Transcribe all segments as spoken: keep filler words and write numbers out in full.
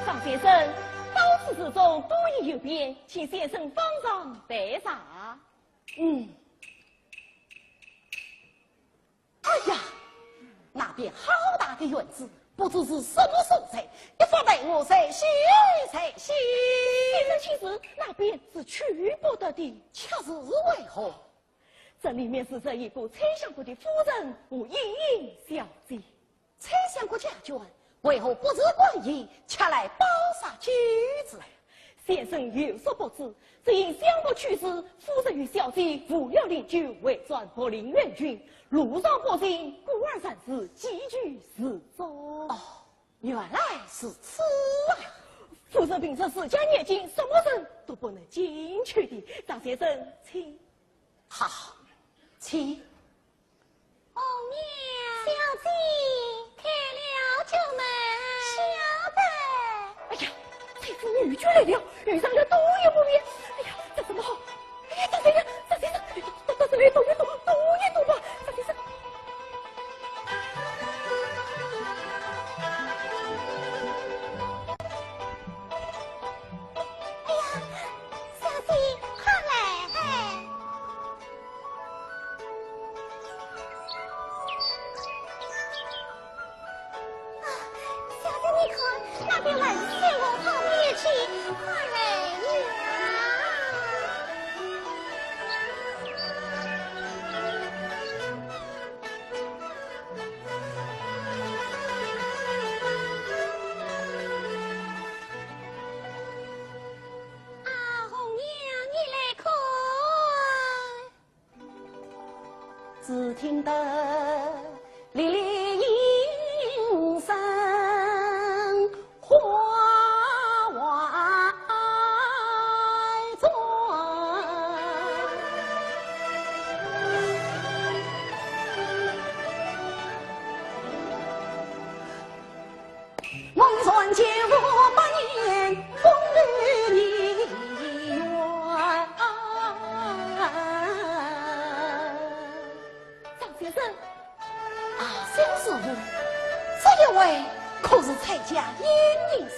张先生，到此事中多疑有变，请先生方丈代查。嗯。哎呀，那边好大的院子，不知是什么所在，一发带我再去再去。先生请住，那边是去不得的。却是为何？这里面住着一个崔相国的夫人和莺莺小姐。 崔相国家眷，为何不辞官驿，前来包杀居子？先生有所不知，只因相国去世，夫人与小姐无了灵柩，回转博陵原郡，路上不幸，故而暂时寄居寺中。哦，原来如此啊！夫人平日治家严谨，什么人都不能进去的。张先生，请。好，请。 红娘。小姐。开了角门。晓得。哎呀，这只女眷来了，遇上了多有不便。哎呀，这怎么好？哎呀，这谁呀？这谁呀？哎呀，到，到这里躲一躲，躲一躲吧。这谁呀？哎呀，小姐，快来！ 啊，小姐，你看，那边门前我旁边去，快来呀！啊，红娘，你来看。 只听得离离莺声花外传。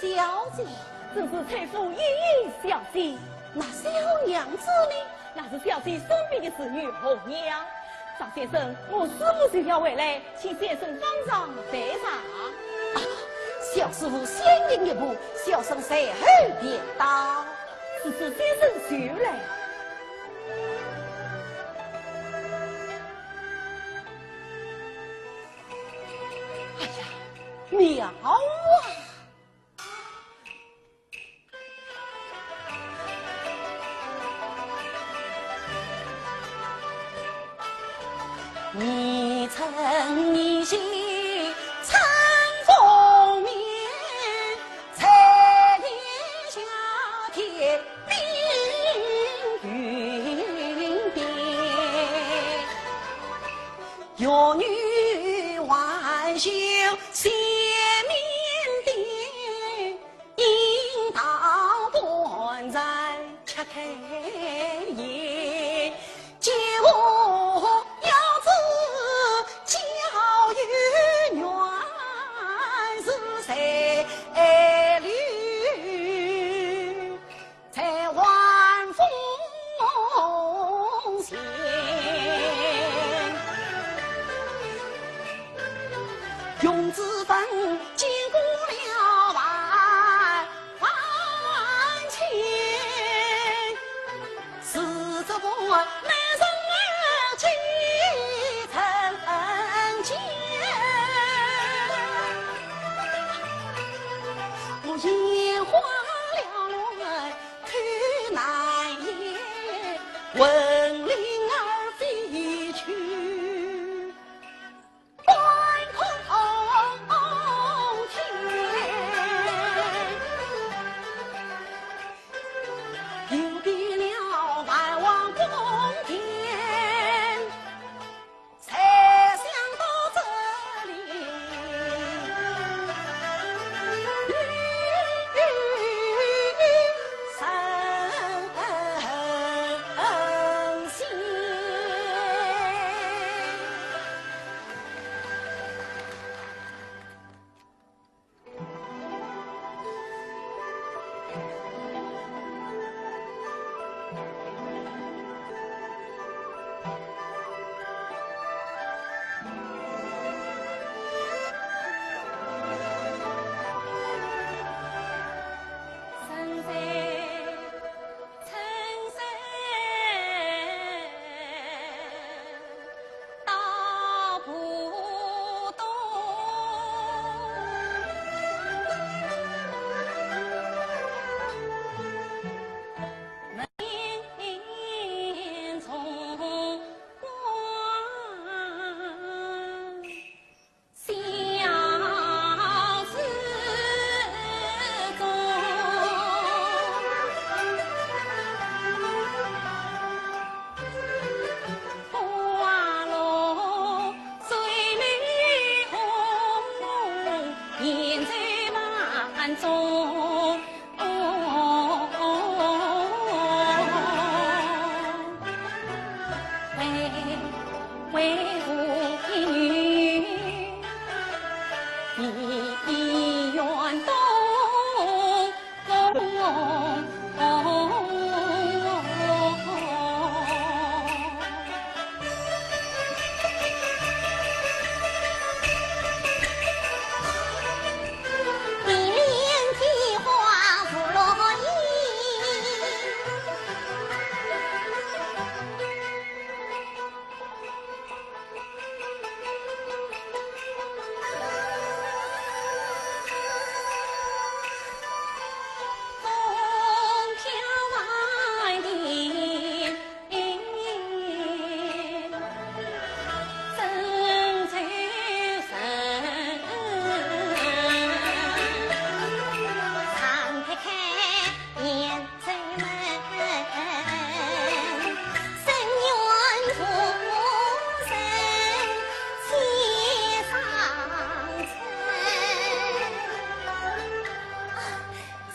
小姐，正是崔府莺莺小姐。那小娘子呢？那是小姐身边的侍女红娘。张先生，我师父就要回来，请先生方丈备茶。啊，小师父先行一步，小生随后便到。是，是，先生就来。哎呀，妙啊！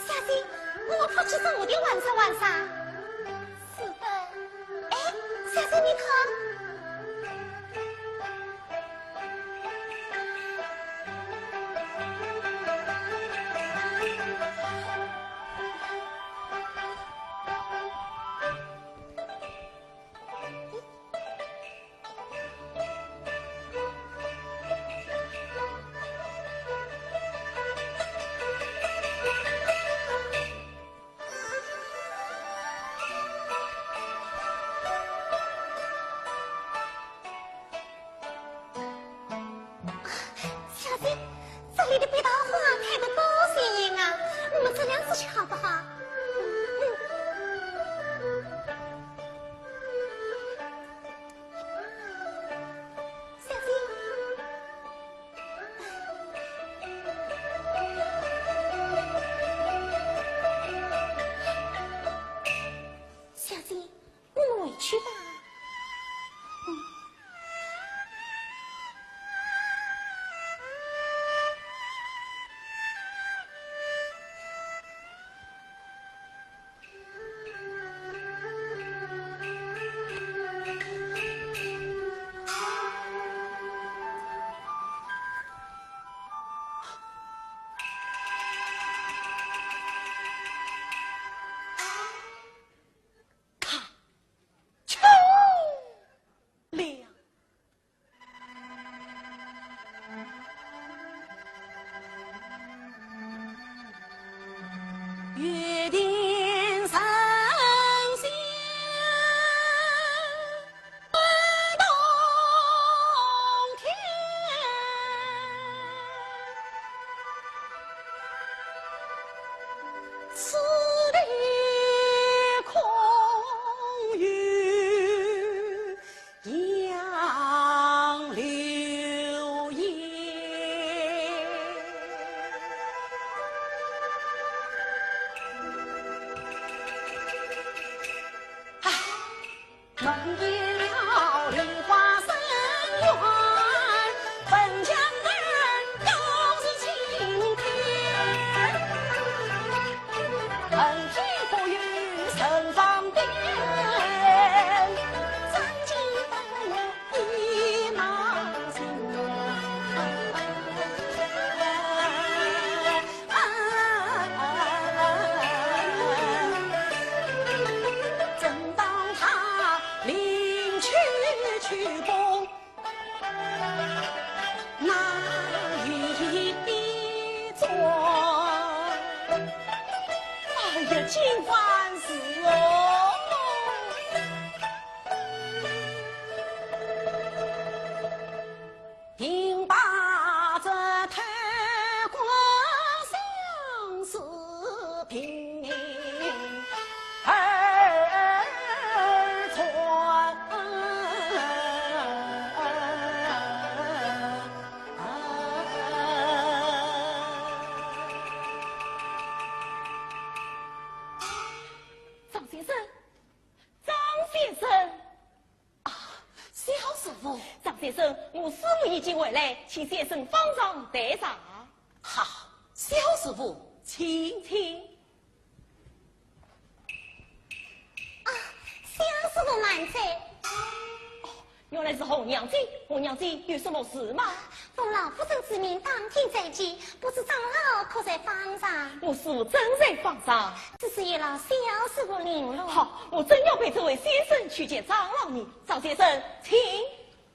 小姐，我们出去走一点，玩耍玩耍。是的。哎，小姐，你看。好不好？嗯。小姐，小姐，你们回去吧。嗯。看，秋凉。 杨柳叶。啊，梦见了梨花深院，粉墙根高似青天，恨天不与人争边，真情不能 一马心。正当他临去去步，那一边。哎呀，真烦事哦！ 定把这偷光相思凭名而传。张先生，张先生。 啊，萧师傅。张先生，我师母已经回来，请先生方丈待茶。好，萧师傅，请。请。啊，萧师傅慢走。哦，原来是红娘姐。红娘姐，有什么事吗？ 奉老夫人之命打听斋期，不知长老可在方丈？我师父正在方丈。只是有劳萧师父领路。好，我正要陪这位先生去见长老呢。张先生，请。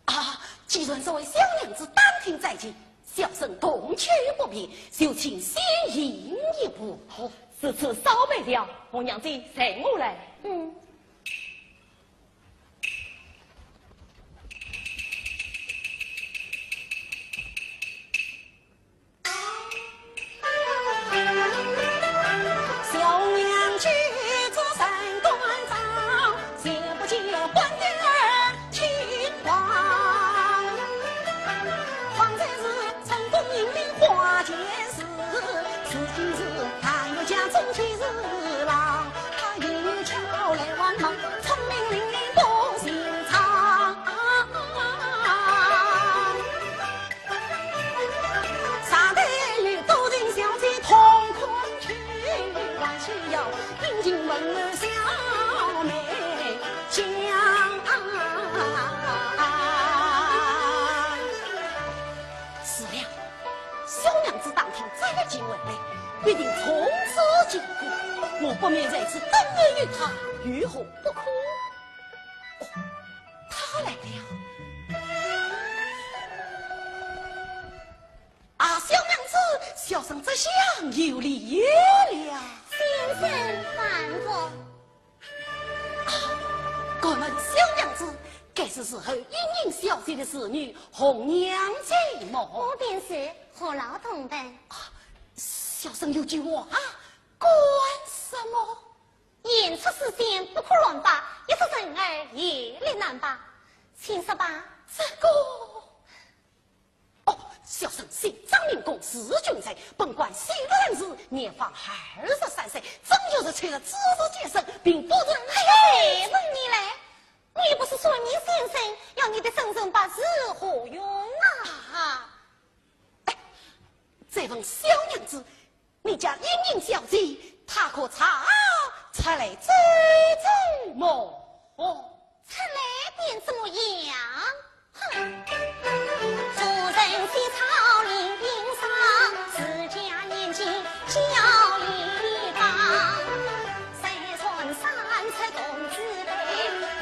啊，既然这位小娘子打听斋期，小生同去不便，就请先行一步。好，如此稍慢了，红娘姐，随我来。嗯。 小娘举着三官杖，前不见官的亲王。方才是成功引领花间事，如今是探月家中间事了。 他引轿来望望，聪明伶俐多情长。上台与多情小姐同款去，还需要殷勤问候小妹讲。是了，小娘子打听斋期回来，必定从此经过，我不免在此等候于她，有何不可？哦，她来了。啊，小娘子，小生这厢有礼了。先生万福。 啊，敢问小娘子，该是时候莺莺小姐的侍女红娘姐么？我便是，何劳动问？啊，小生有句话啊，干什么？言出事先，不可乱拔，一时人儿也立难拔。请说吧。这个……哦，小生姓张名珙，字君才，本贯西洛人氏，年方二十三岁，正月十七日子时节生，并不是……哎，问你嘞，你不是算命先生要你的生辰八字好运啊？哎，再问小娘子， 你家莺莺小姐，她可曾出来走走么？出来便怎么样？哼！夫人起草临平上，自家年纪交一方。谁传三尺童子辈，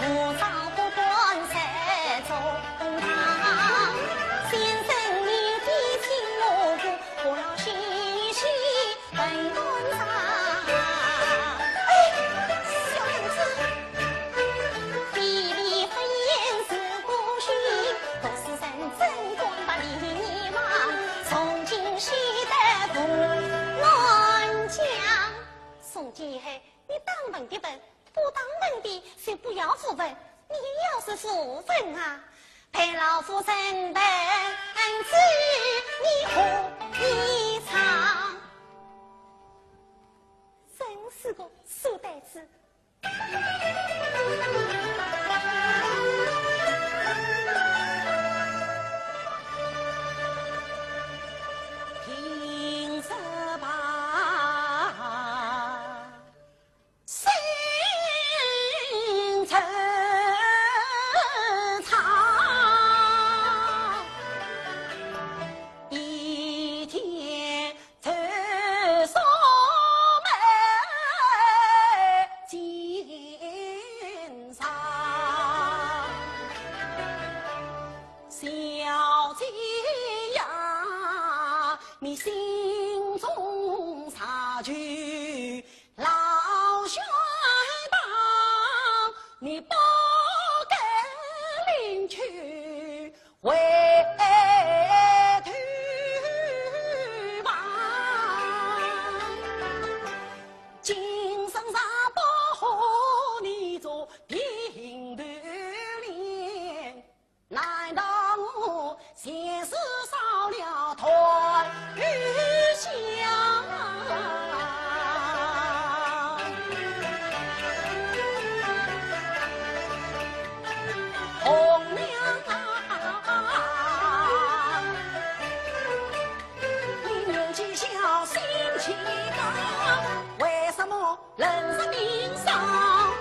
我早不敢在中堂。先生你的情我不，我要细细 等等啥？哎，小娘子，非礼勿言是不许，读书人怎敢把礼仪忘？从今喜得勿乱讲。从今以后，你当问的问， 不当问的，就不要胡问。你要是胡问啊，待老夫人问子，你何必唱？真是个书呆子。听着吧。 心惆怆，一天愁煞眉间上。小姐呀，你心中常求 老兄当，你不该临去回头望。今生若不和你做并头恋， 难道我前世烧了炭与香？红娘啊，你年纪小，心气刚，为什么 人说定上，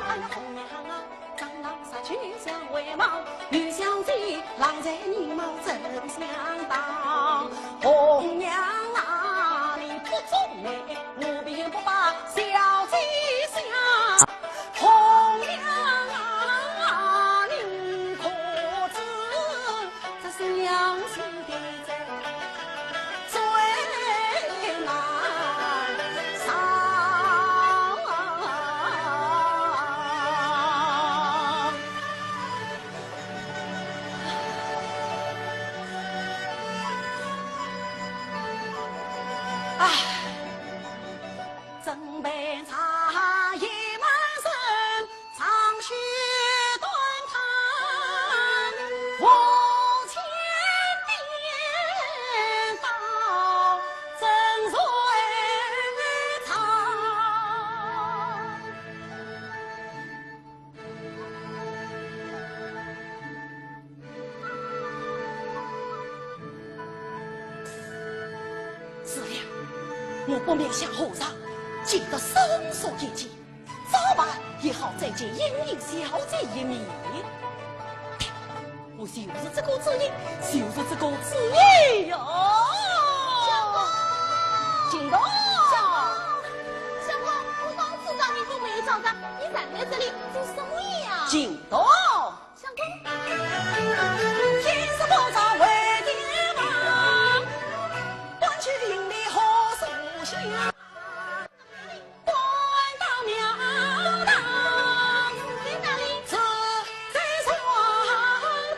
哎呀，红娘啊，长大失去想回望，女小姐来在你貌真相当。红娘啊，你不作美，我便不把小姐想。红娘啊，你可知 这相思的债最难偿。唉。 准备茶叶满身，长须短叹，无钱便当怎睡床。 是了，我不免向和尚借得伸缩一计，早晚也好再见莺莺小姐一面。我就是这个主意，就是这个主意哟。相公，相公，相公，相公，我刚知道你都没有找到，你站在这里做什么呀？进洞。 相公。天色不早回天房，端去行李和书箱，端到庙堂，在哪里？是在床房。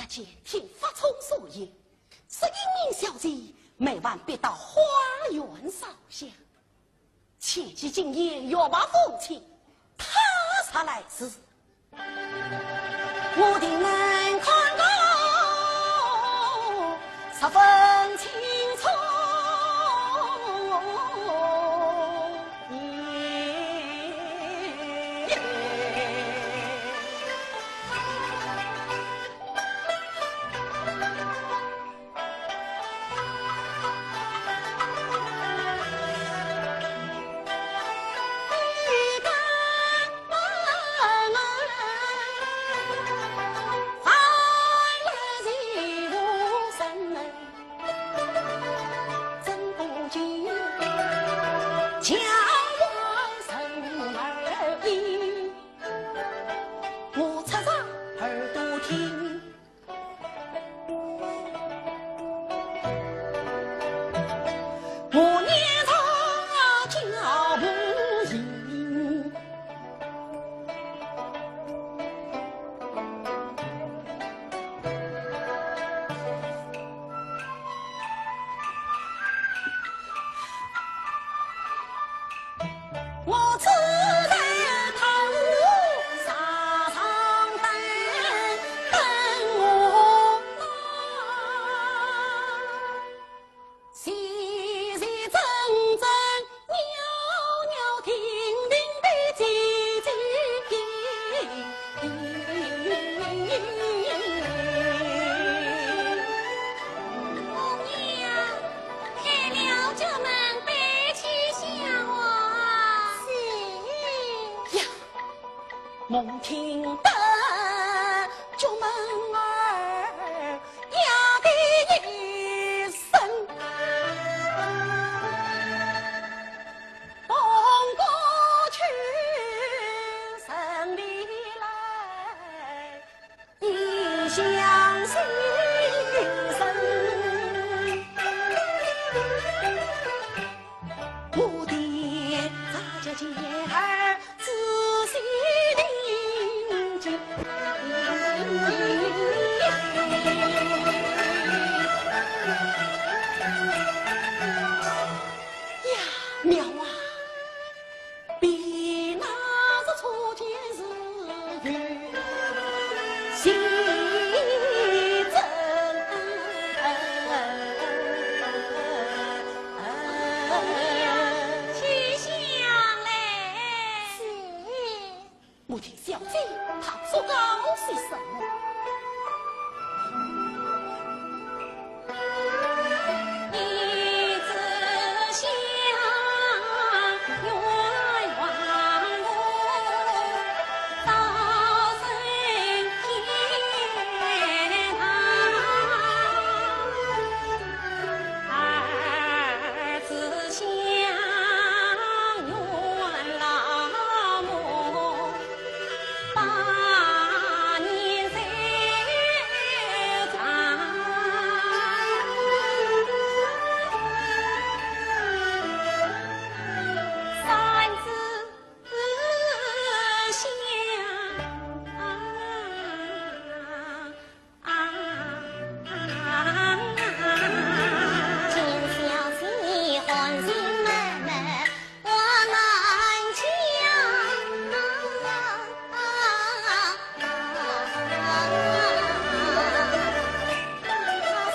只见听发冲送夜，是莺莺小姐每晚必到花园烧香。前几更夜月白风清，她若来时，我定能看个十分清楚。红娘，开了角门，背去相望。是。呀，猛听得角门儿呀的一声， 红过去城里来，一向心神。我的大姐姐儿仔细听着。呀，妙啊！ 比那日初见时有新增。红娘，去相嘞。是。我听小姐她所讲些什么？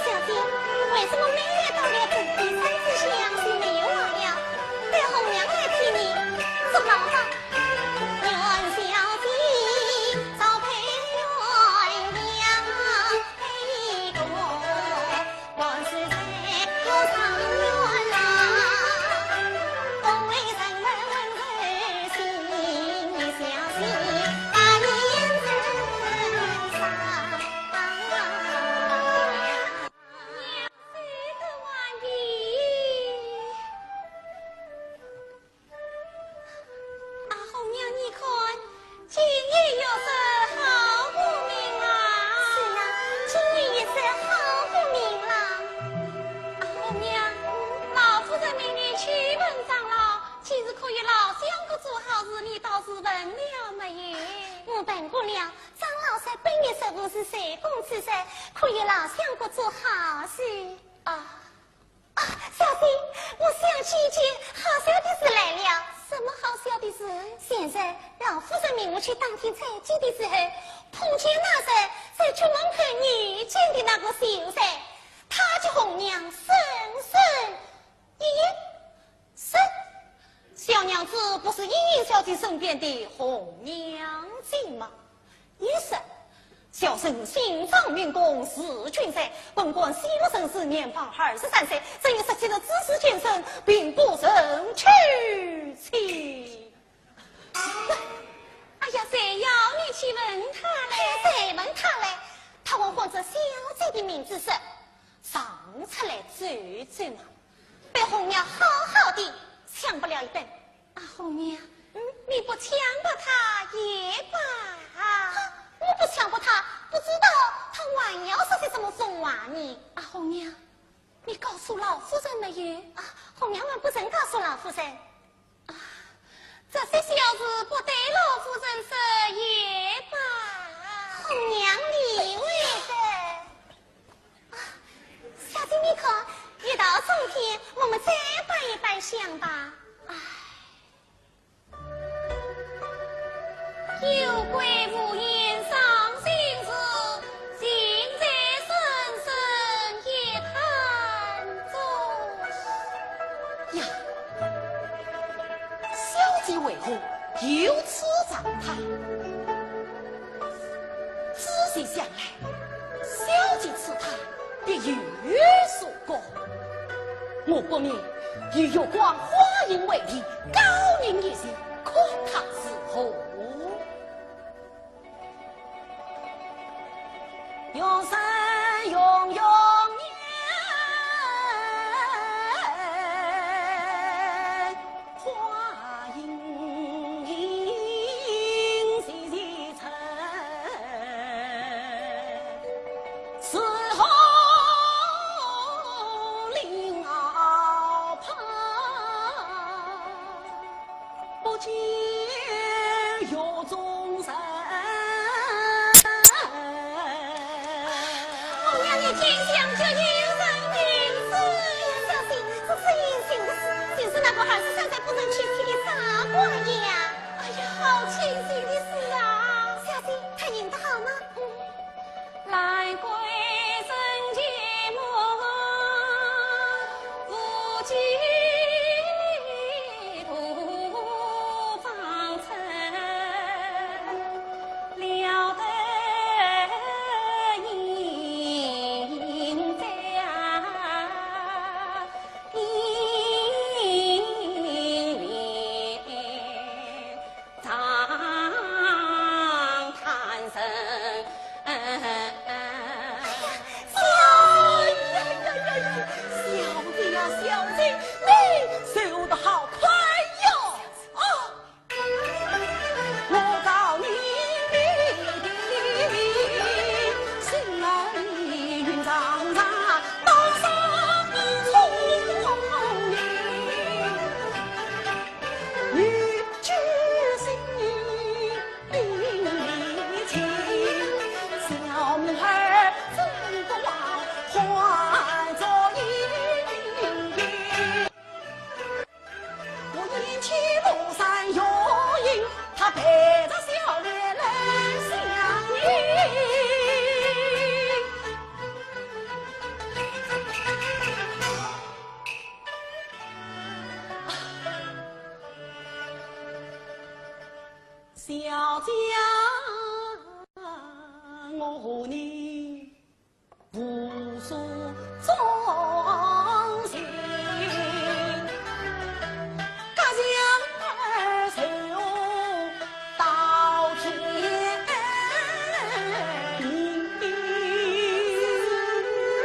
小姐，为什么每日到了这里，三炷香就没有了？待红娘来替你做保吧。啊，红娘，你看，今日月色好不明啊！是啊，今日月色好不明啦。啊，红娘，老夫人命你去问长老，今日可有老相公做好事，你倒是问了没有？我问过了，长老说本月十这不是岁过之时，可与老相国做好事。啊，啊，小姐，我想起一件好笑的事来了。什么好笑的事？前日老夫人命我去打听彩礼的时候，碰见那日在角门口遇见的那个秀才，他叫红娘深深一揖。 是，小娘子不是莺莺小姐身边的红娘姐吗？也是，小生姓张名珙字君才，本贯西洛人氏，年方二十三岁，正月十七日子时建生，并不曾娶妻。哎呀，谁要你去问他嘞？谁问他嘞？他还唤着小姐的名字说，常出来走走嘛。 被红娘好好地抢白了一顿。啊，红娘，嗯，你不抢白他也罢。哼，我不抢白他，不知道他还要说些什么疯话呢。啊，红娘，你告诉老夫人没有？啊，红娘还不曾告诉老夫人。啊，这些小事不对老夫人说也罢。红娘理会的。 啊，小姐你看，月到中天，我们再拜一拜香吧。唉。有桂无言伤心事，情在深深夜叹中。呀，小姐为何有此状态？ 仔细想来，小姐此番必有所过。我不免以月光花影为题，高吟一曲，看她如何。 红娘，你听香就有人名字。哎呀，小姐，这是莺莺的事，就是那个二十三岁不曾娶妻的傻瓜呀。哎呀，好清新的事啊！小姐，她吟得好吗？嗯。哎呀，小姐呀，呀呀呀，小姐呀，小姐，你瘦得好快哟！啊！小姐，我和你互诉衷情，隔墙而坐到天明。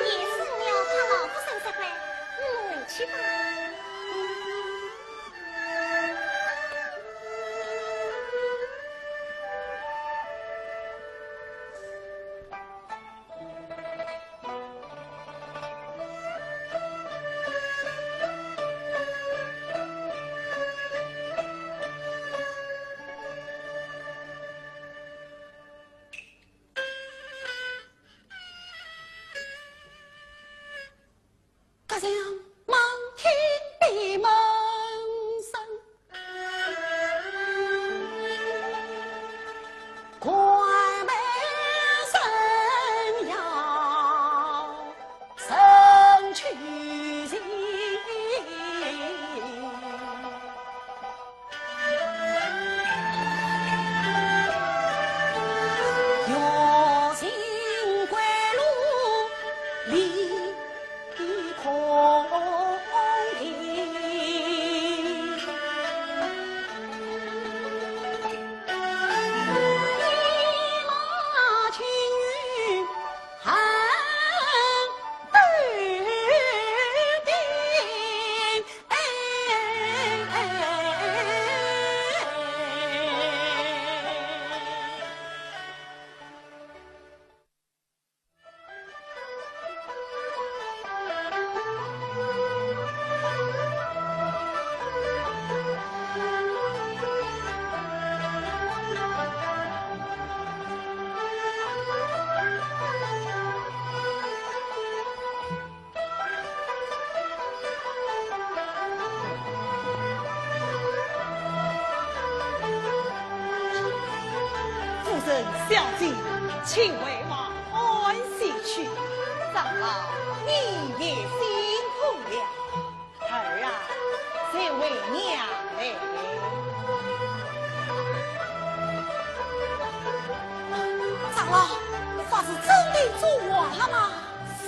夜深了，怕老夫人责怪，我们回去吧。小姐，请回房安歇去。长老，你也辛苦了。儿啊，随为娘来。长老，法事真的做完了吗？是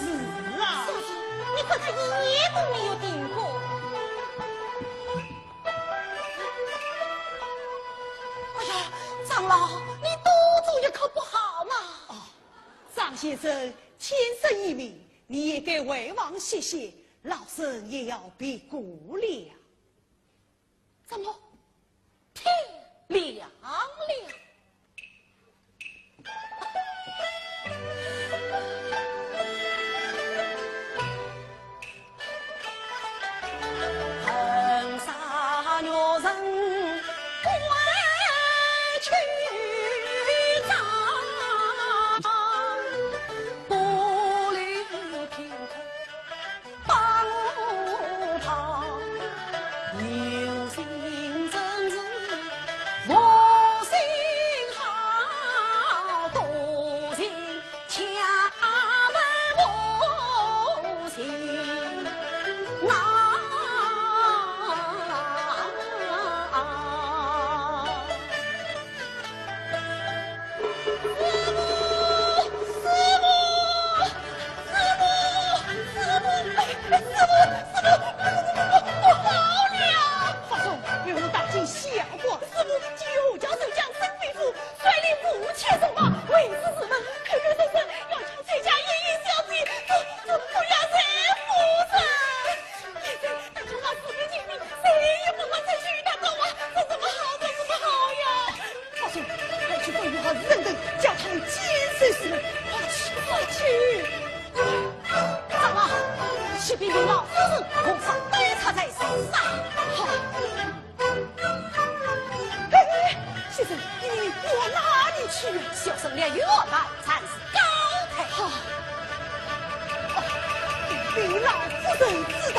啊。小姐，你可曾一言都没有停过？ 哎呀，长老，你多做一刻不好吗？哦，张先生，天色已明，你也该回房歇歇，老身也要闭馆了。怎么，天亮了？ 师傅，师傅，师傅，师傅，师傅，不好了！法中，有人打进小馆。师傅，今有家守将孙飞虎，率领五千人马围住寺门，口口声声要抢崔家莺莺小姐做，做，做压寨夫人。 大家把四面金兵，谁也不敢再去与他讲话，这怎么好，这怎么好呀？法中，快去吩咐好人等，叫他们坚守寺门，快去，快去！长老，启禀老夫人，皇上督察在上。好。哎，先生，你往哪里去呀？小生略有安排，暂时告退。好。哦，禀老夫人知道。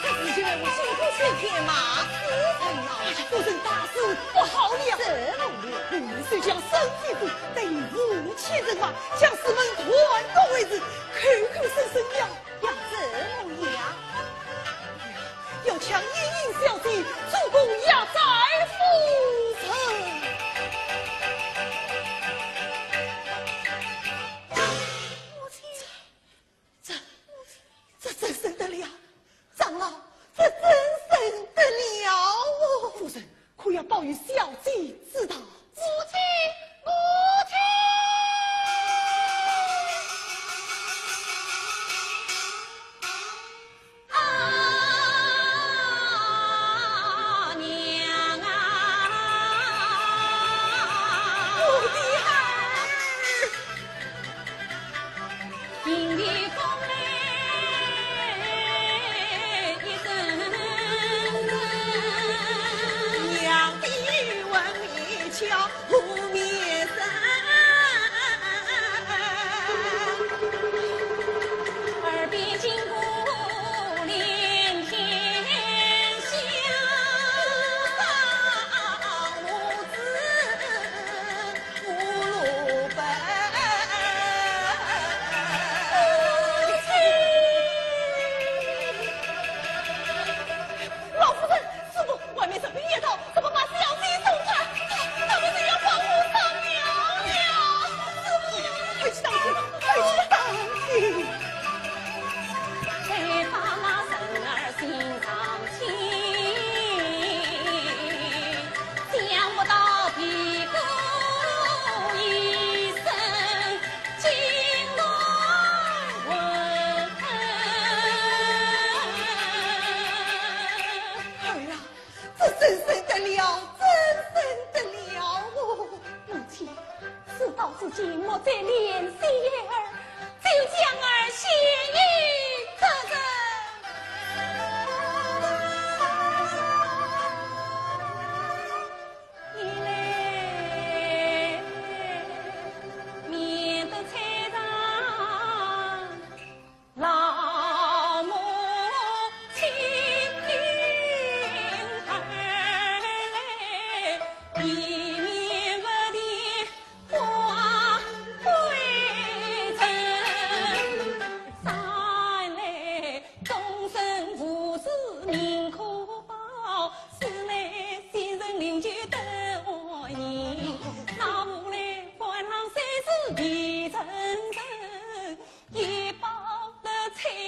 这事情我经过宣天马夫人啊。哎呀，夫人大事不好了！怎么了？五路守将孙飞虎带领五千人马将寺门团团围住，口口声声要，要怎么样？要抢莺莺小姐做个压寨夫人。 这，这，这怎生得了？长老，这怎生得了哦？夫人，可要报与小姐知道？母亲，母亲！ 啊，娘啊！我的儿！娘的。老夫人，师傅，外面十分热闹，怎么把小姐送开？他，他们是要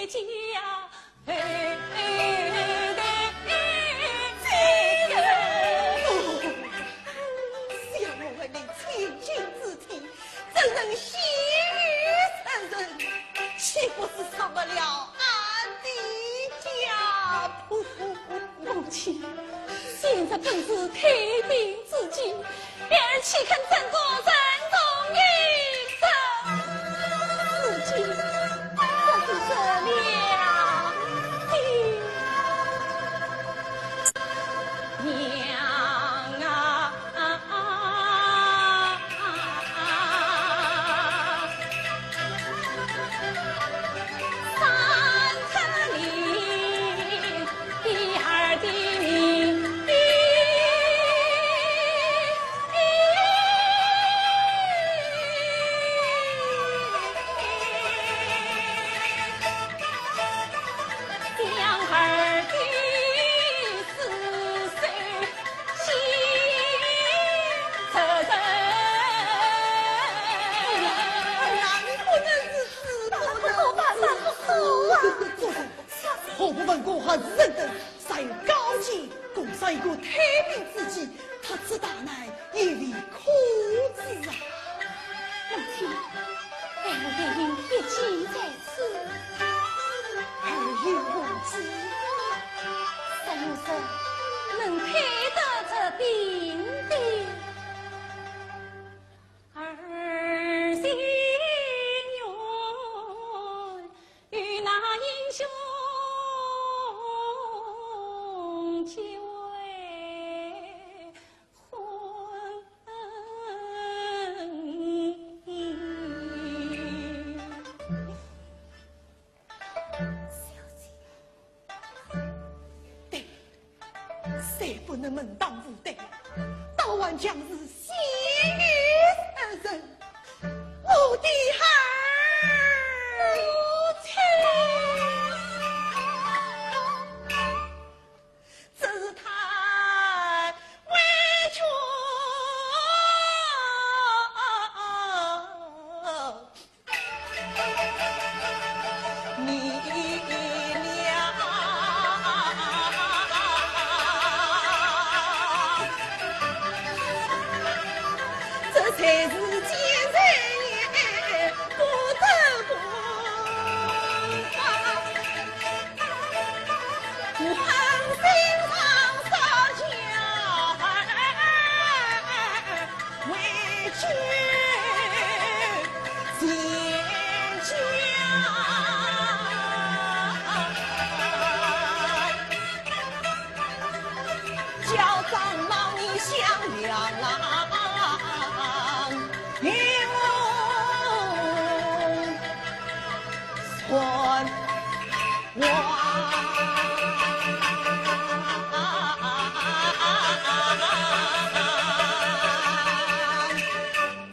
小王为你千金之体，怎能戏弄人？岂不是伤了俺的家谱？母亲，现在正是退兵之期， 儿岂肯真做人中一人？如今这是这样的娘啊！三寸林，第二的名。 哎呀，哎呀，你不能如此，不能如此。坐下，坐下，我不问过还是认得。 上高见，共上一个退兵之计，特此大难，也未可知啊。母亲，儿已经一计在此。儿有何计？若有人能退得这兵的，儿情愿 与那英雄结为婚。小姐，对， 谁不能门当户对，倒还强是戏弄人。我的儿，母亲，真是太委屈。 你了，这才是奸贼不得不防。我狠心上杀小孩。 为救全家，叫张老你想两郎，你我 还我。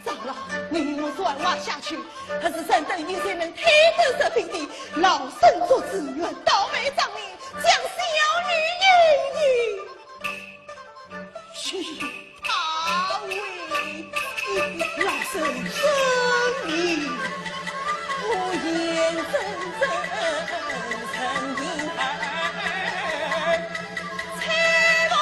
张老，你与我说话下去，何时等你才能退得这兵的？老身做主，愿倒背张脸，将小女迎迎 去他为老身证明，我眼睁睁任凭儿拆罗。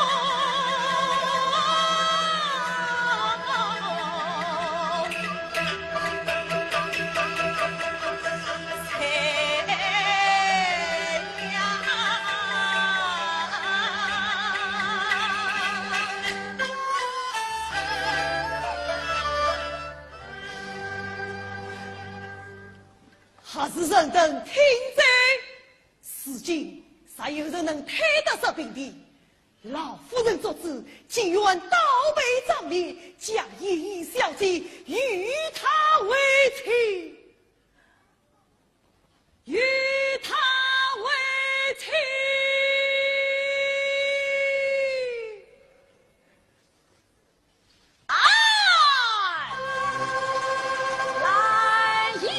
何时人等听着？如今若有人能退得这兵的，老夫人做主，情愿倒背张脸，将莺莺小姐与他为妻。 与他为妻。啊！来呀！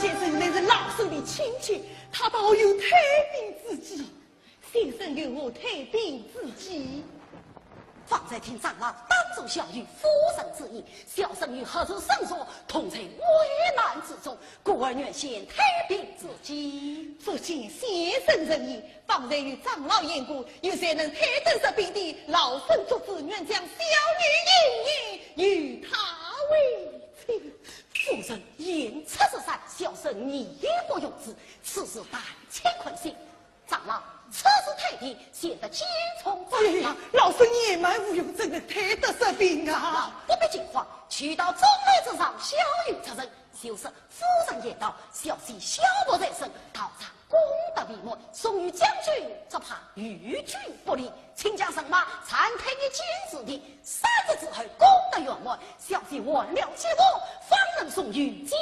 先生乃是老身的亲戚，他倒有退兵之计。先生有何退兵之计？方才听长老当众晓谕夫人之意，小生与何处生所，同在危难之中，故而愿先退兵之计。不见先生仁义，方才与长老言过，有谁能退得贼兵的，老身做主，愿将小女莺莺与他为妻。夫人言出如山，小生义不容辞，此事但请宽心。长老，此事退兵，显得轻重。哎呀，老身年迈无用，怎能退得贼兵啊？不必惊慌，取道中来之上，小有责任。就是夫人言道，小婿小仆在身，道上功德未满，送与将军，只怕与军不利。请将人马暂退一军之地，三日之后功德圆满，小婿完了节目，方能送与将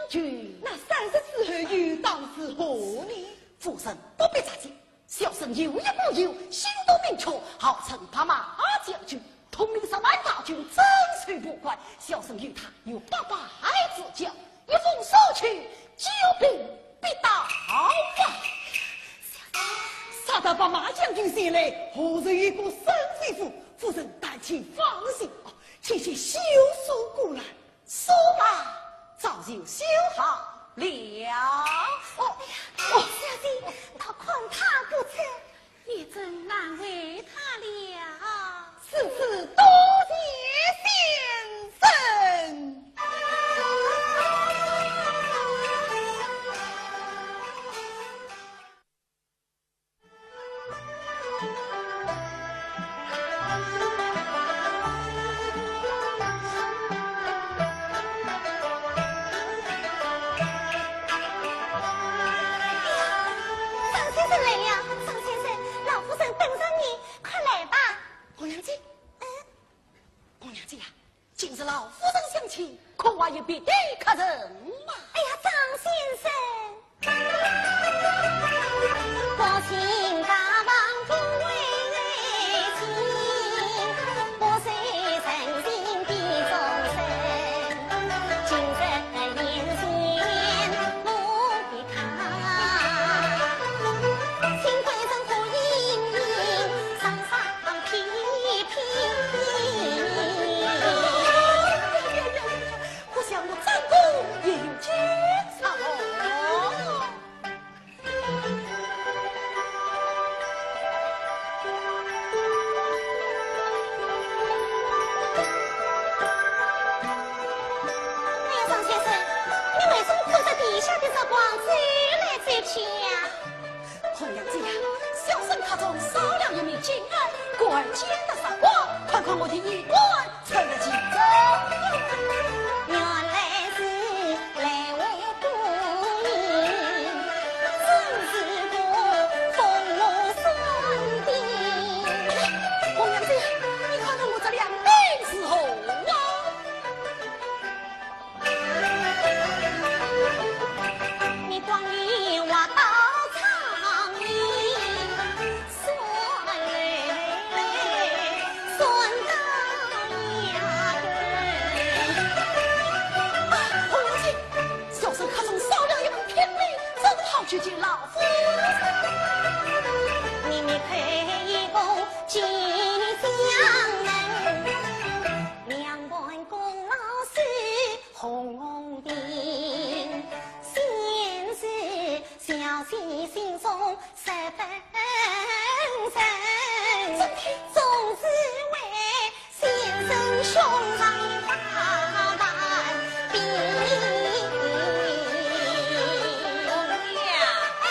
军。那三日之后又当如何呢？夫人不必着急，小生有一个友，姓杜名确，号称白马将军，统领十万大军，镇守濮关。小生与他有八拜之交，一封书去，救兵必到啊。杀得白马将军前来，何时有个生死符？夫人但请放心啊，且先修书过来。 书嘛，早就修好了。哦，哦，小姐，倒看他不成，你真难为他了。是，是，多谢先生。 张先生来了，张先生，老夫人等着你，快来吧。红娘姐，嗯，红娘姐呀， 今日老夫人相请，可还有别的客人吗？哎呀，张先生。不想我张公也有奸臣哦。哎呀，张先生，你为什么看着地下的日光走来走去呀？ 红娘姐呀，小生客中少了一面镜儿，故而见得失光，快看我的衣冠穿了几针。原来是来回不明，真是个风流双的。红娘姐，你看看我这两鬓如何啊？ 你光与我到长安，算来算到呀。啊，红娘姐，小生客中少了一门聘礼，正好去见老夫人。你，你退一步进香门，两旁功劳是 红红的，先是小姐心中十分真，总是为先生胸怀大大的。红娘，哎，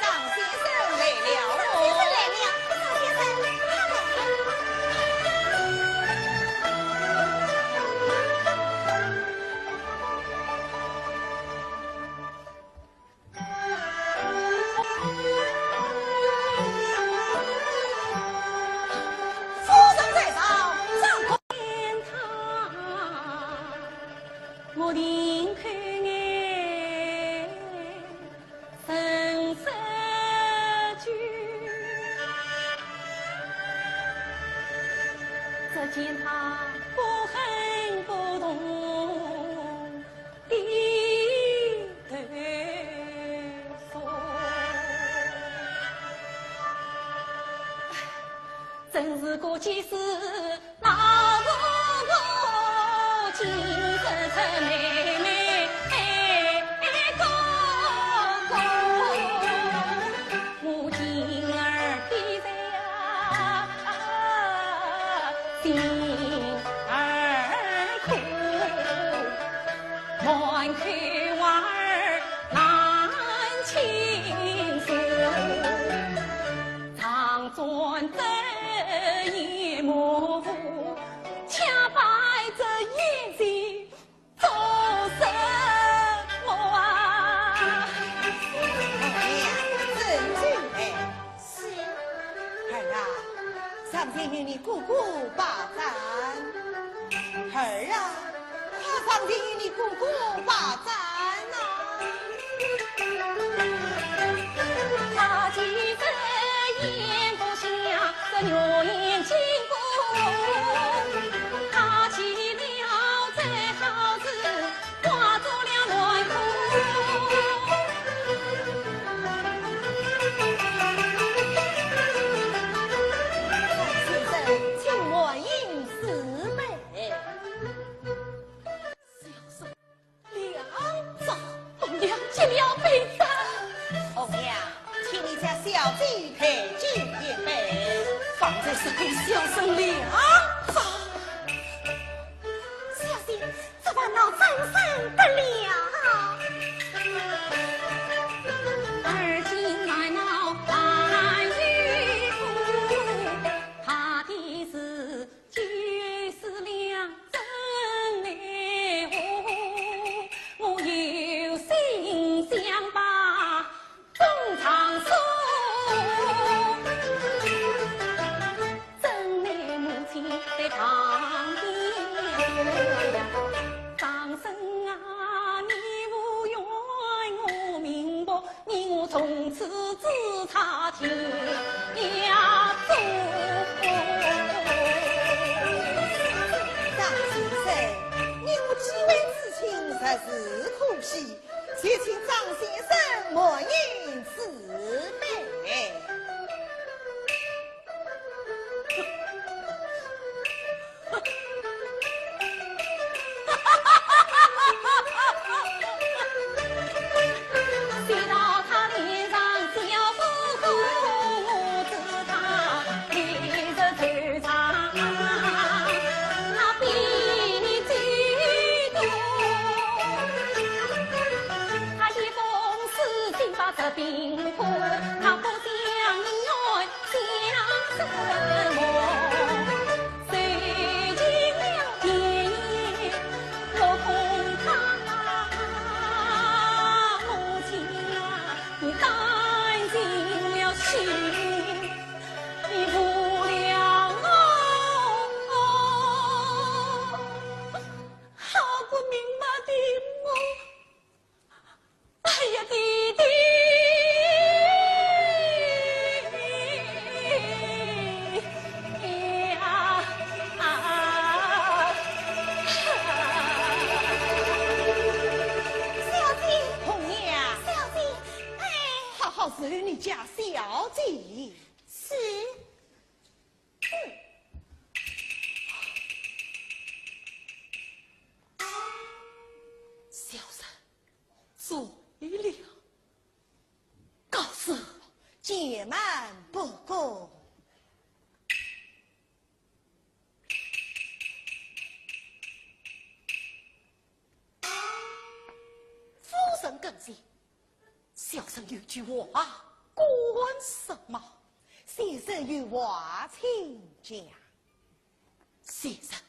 张先生来了哦。张先生来了，张先生，他来了。 夫人在上，张公。我定口眼神色句，只见他不哼不动，低头是个几时老婆婆，今日出妹妹公公。我今儿比谁呀，心儿苦，满口话儿难倾诉。 唱转这夜幕，恰摆这夜戏做什么啊？哎呀，真正哎。是。儿啊，上前与你哥哥把盏。儿啊，快上前与你哥哥把盏呐。 他其实眼不瞎，这牛眼睛不，他起了这好事，挂住了门户。先生，请满饮四杯。 两招，红娘接了杯子。红娘，请你家小姐陪酒一杯。方才是给小生两招。小姐，这番闹真是得了。而今来闹还有苦，怕的是 就是两真难过，我有心想把衷肠诉，怎奈母亲在旁边。张生啊，你无怨我明白， 你我从此只差天涯路。张先生，你我既为至亲，实是可惜，就请张先生满饮四杯。 哎呀，弟弟呀！小姐，红娘，小姐，哎，好好侍候你家小姐。是。嗯。小生 醉了。告辞。且慢不恭。夫人跟前，小生有句话，敢说吗？先生有话请讲。 先生，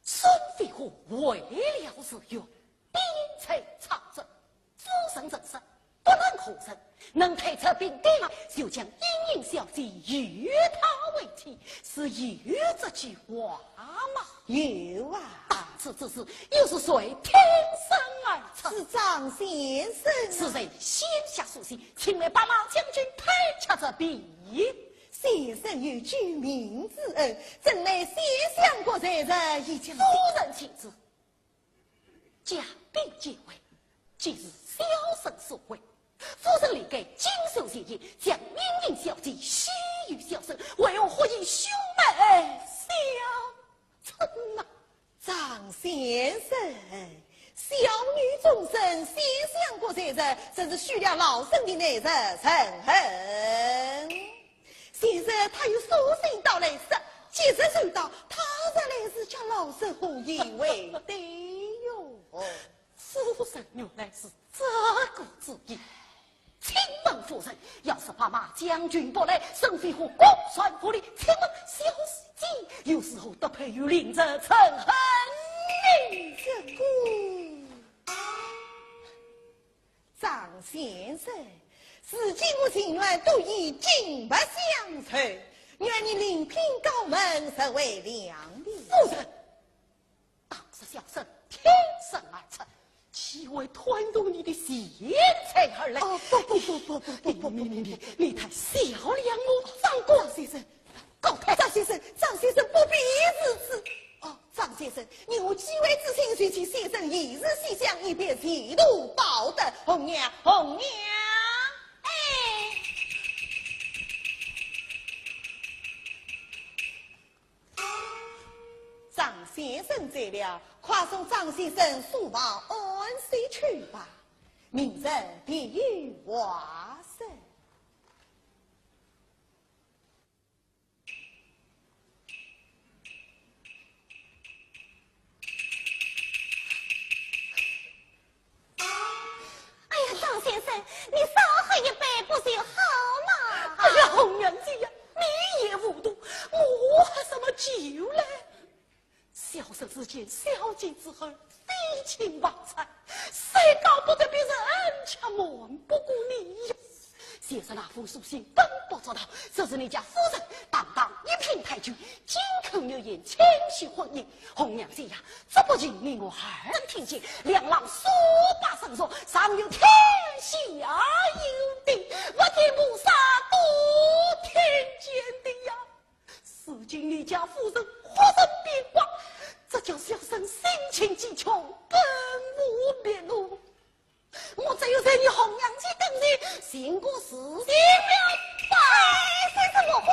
孙飞虎为了是冤，兵败曹营，夫人曾说，不论何人能退出兵丁，就将莺莺小姐与他为妻，是有这句话吗？有啊。当初之事，又是谁挺身而出？是张先生啊。是谁先下书信，请来白马将军退却这兵？ 先生有救命之恩，怎奈先相国在外。夫人请住，将兵解围，即是小生所为。夫人理该金手前言，将莺莺小姐许与小生，为何忽然凶门小春啊？张先生，小女终身思想过才人，真是许了老身的内侄陈恒。先生他有书信到来说，即日就到，他日来是叫老身何以为对哟？夫人原来是这个主意。 请问夫人，要是白马将军不来，沈飞虎公然不礼，请问小姐又如何得配与令侄陈恒呢？这个，张先生，如今我情愿多以金帛相酬，愿你另聘高门，实为良礼。夫人， 当时小生挺身而出，岂会贪图你的钱财而来？哦，不不不不不不不不不不，你你你你太小量我张官。张先生，告退。张先生，张先生不必如此。哦，张先生，你我既为知心，就请先生一日西厢，以便前途报答。红娘，红娘。哎。 张先生醉了，快送张先生书房安睡去吧，明日定有话说。 哎呀，张先生，你少喝一杯不就好吗？哎呀，红娘姐呀，你也糊涂，我喝什么酒嘞？小生自见小姐之后，废寝忘餐，虽告不得别人，却瞒不过你呀。 先生那封书信本不足道，只是你家夫人堂堂一品太君，金口玉言，清许婚姻。红娘姐呀，这不仅你我二人听见，两廊数百僧俗，上有天，下有地，佛天菩萨都听见的呀。如今你家夫人忽然变卦，这叫小生心情极穷，更无别路。 我只有在你红娘姐跟前寻个自尽了吧。哎，说什么话？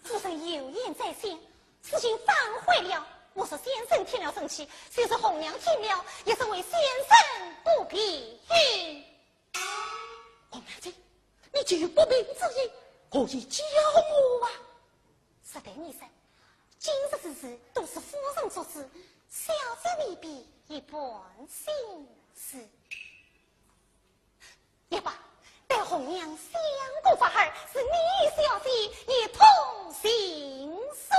夫人有言在先，事情反悔了。我说先生添了生气，就是红娘添了，也是为先生不平。红娘姐，你既有不平之意，何以教我啊？ 实对你说，今日之事都是夫人做主，小姐未必一般心思。也罢，待红娘想个法儿，是你与小姐一同行书。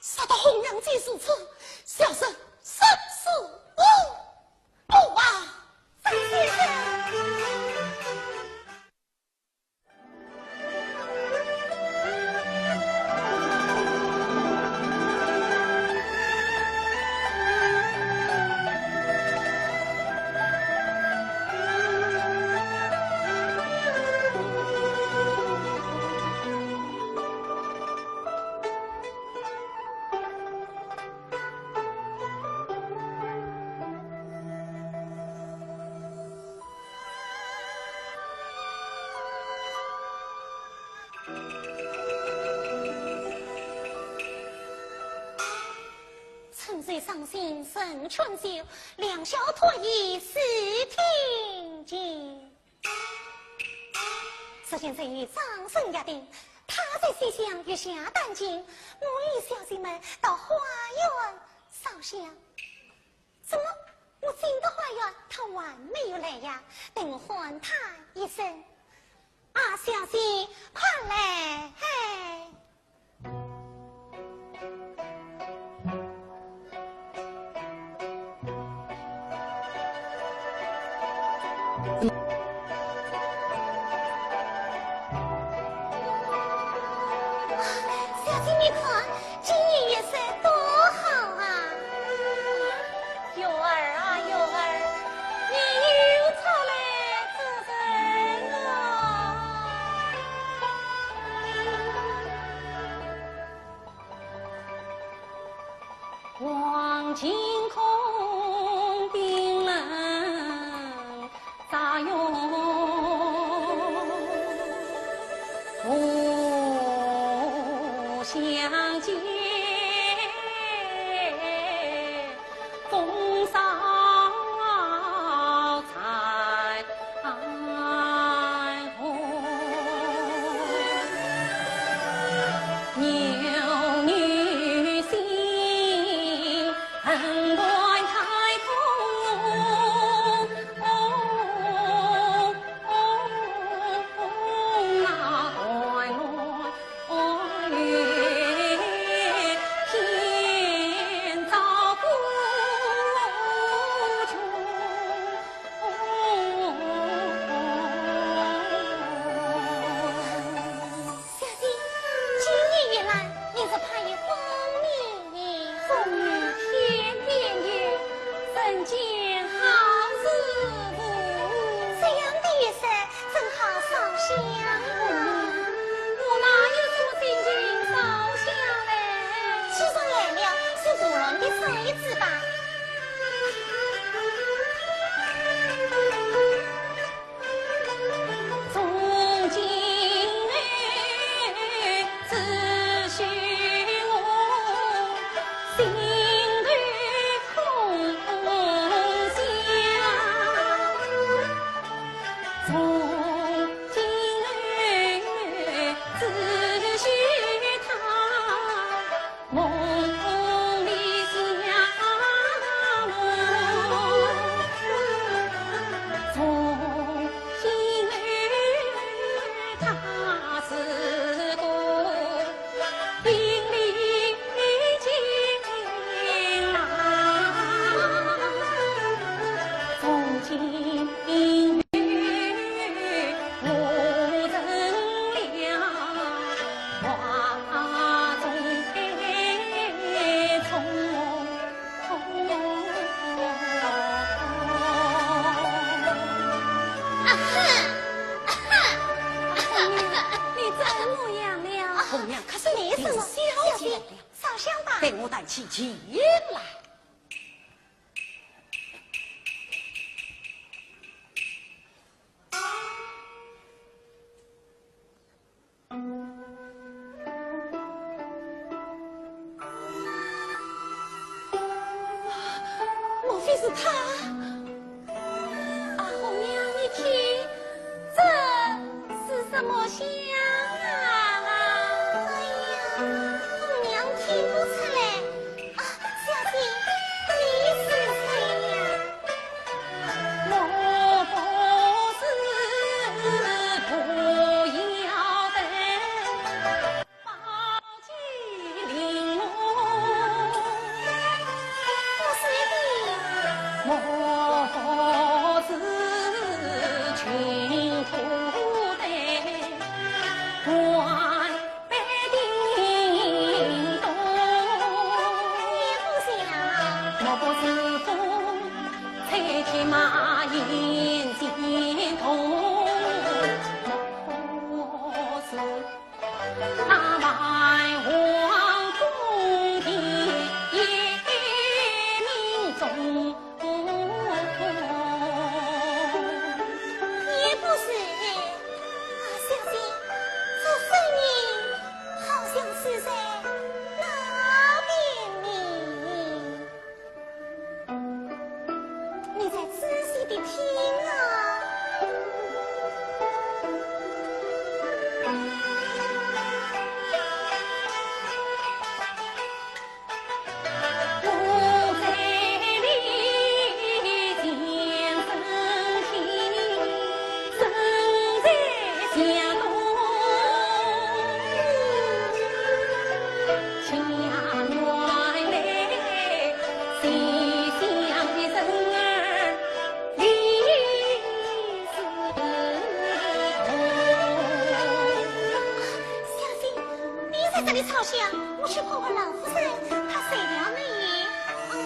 说到红娘姐如此，小生实是无不啊。张先生。 春水伤心人劝酒，良宵托衣是听经。 如今正遇张生约定，他在西厢月下弹琴，我与小姐们到花园烧香。怎么，我进到花园，他还没有来呀？等我唤他一声。啊，小姐，快来！嘿。 小姐，你看，今年月色多好啊！月儿啊，月儿，你又出来做甚啊？小姐，今日一来，你是怕有风雨呢？风雨天边有，人间好时无。这样的月色，真好烧香啊。我哪有什么心情烧香嘞？既然来了，就胡乱地烧一支吧。 从今后只许我心头空想，从今后只许他 梦里想我，从今后他是个阴里见啊，从今 啊哼，啊哼，你怎么样了？红娘，可是你怎么？小姐，烧香吧。待我抬起琴来。莫非是他？啊，红娘，你听，这是什么香啊？哎呀，红娘听不出来。 啊，小姐，你是谁呀？我不是不要的宝鸡玲珑。不是的。我不是穷苦的官 也不行啊。也不是。啊，小姐，这声音 好像是在那边呢。你再仔细地听啊。 小姐，你在这里烧香，我去看看老夫人，她睡了没有？嗯。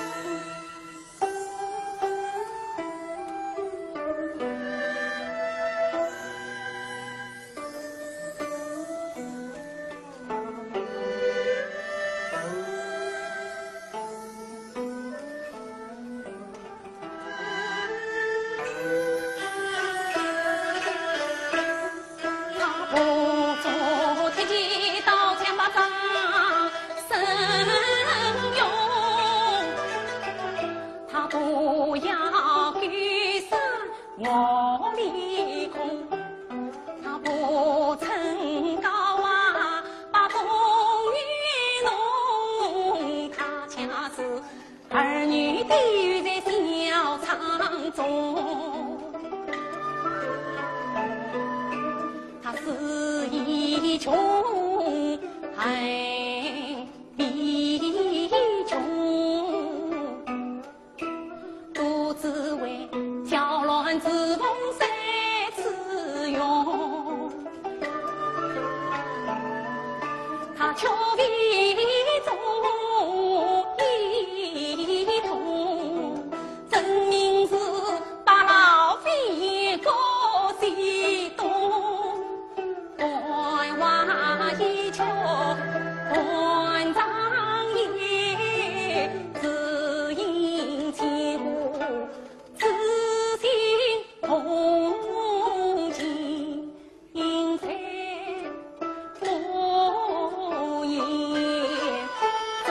儿女都在小舱中，他死已穷，恨比穷。 独自为小卵子奉三次用，他却非中一通，真名是八老飞过西东。 关外一曲断肠夜，只因千户痴心动情，在火焰中。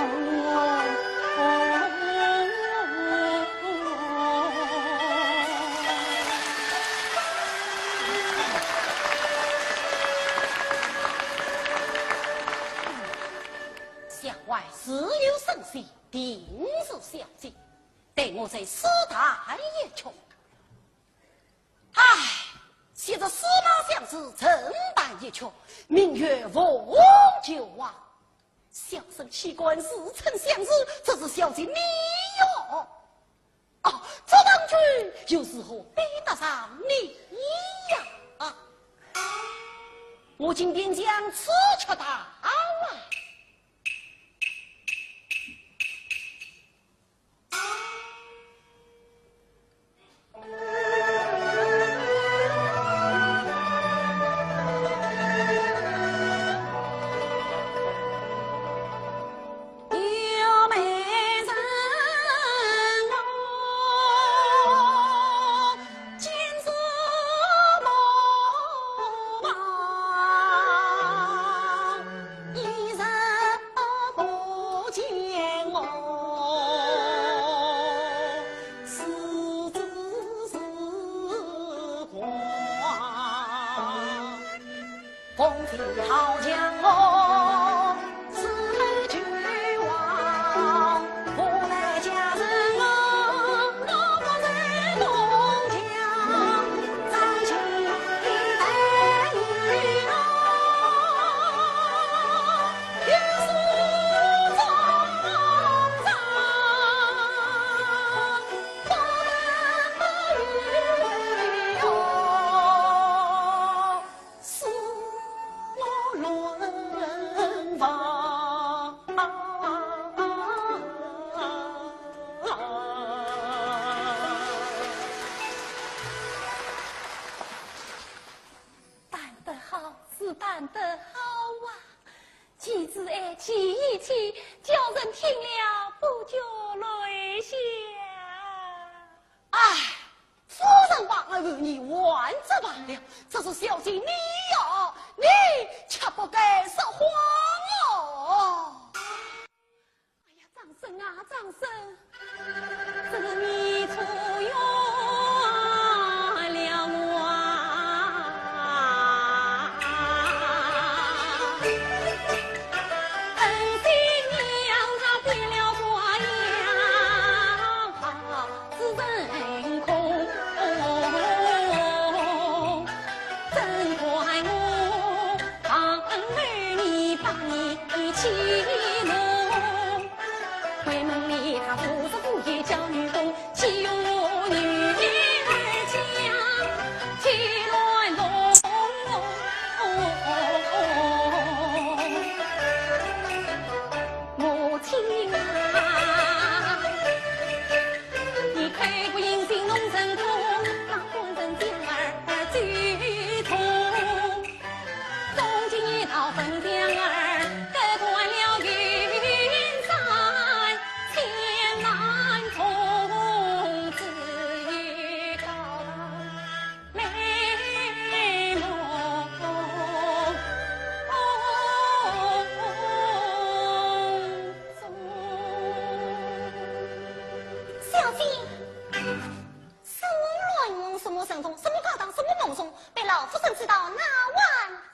想来事有深细，定是小姐，待我再试弹一曲。唉，昔日司马相如曾弹一曲，名曰《凤求凰》。小生岂敢自称相如，这是小姐你哟。 哦，这当局又如何比得上你呀？啊，我今便将此曲弹来。 弹得好，是弹得好啊！其子哎，其一起，叫人听了不觉泪下。唉，夫人把儿你还则罢了，这是小姐你呀，你却不该说谎哦。 哎呀，张生啊，张生，这是你错怨了我啊！恩情让他变了模样，好自成空。真怪我 忘恩负义把你欺瞒，闺门里他无时无夜叫女工，欺用女儿家，欺乱童。母亲啊，你刻骨铭心弄成痛，让官人将儿追痛。 从今一道分两儿，隔断了云山千难重，只有高堂美梦中。小姐， 什么乱梦，什么神通，什么高堂，什么梦中，被老夫人知道，那还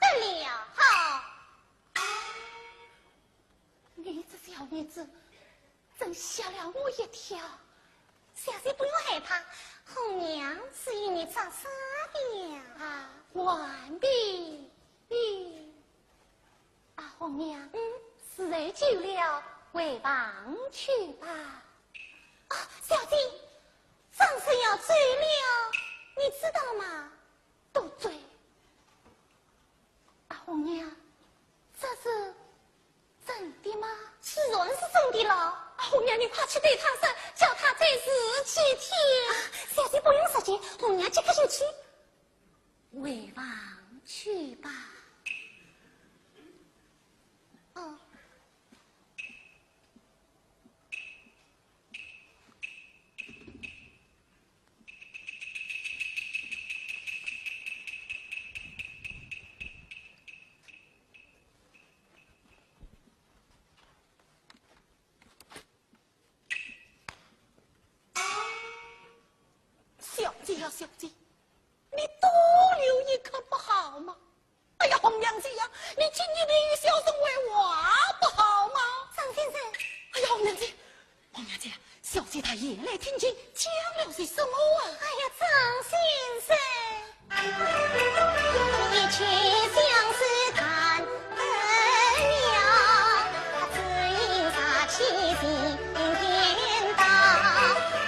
得了？你这小女子，真吓了我一跳。小姐不用害怕，红娘是与你作啥的呀？啊，完毕。啊，红娘，嗯？时候久了，回房去吧。啊，小姐，张生要走了，你知道吗？都对。啊，红娘，这是真的吗？自然是真的了。啊，红娘，你快去对他说，叫他再住几天。啊，小姐不用说去，红娘即刻就去。回房去吧。哦。小姐呀，小姐，你多留一刻不好吗？哎呀，红娘姐呀，你今夜里与小生会话不好吗？张先生。哎呀，红娘姐，红娘姐，小姐她言来听清，讲了些什么啊？哎呀，张先生。一曲相思弹断了，只因杀气心颠倒。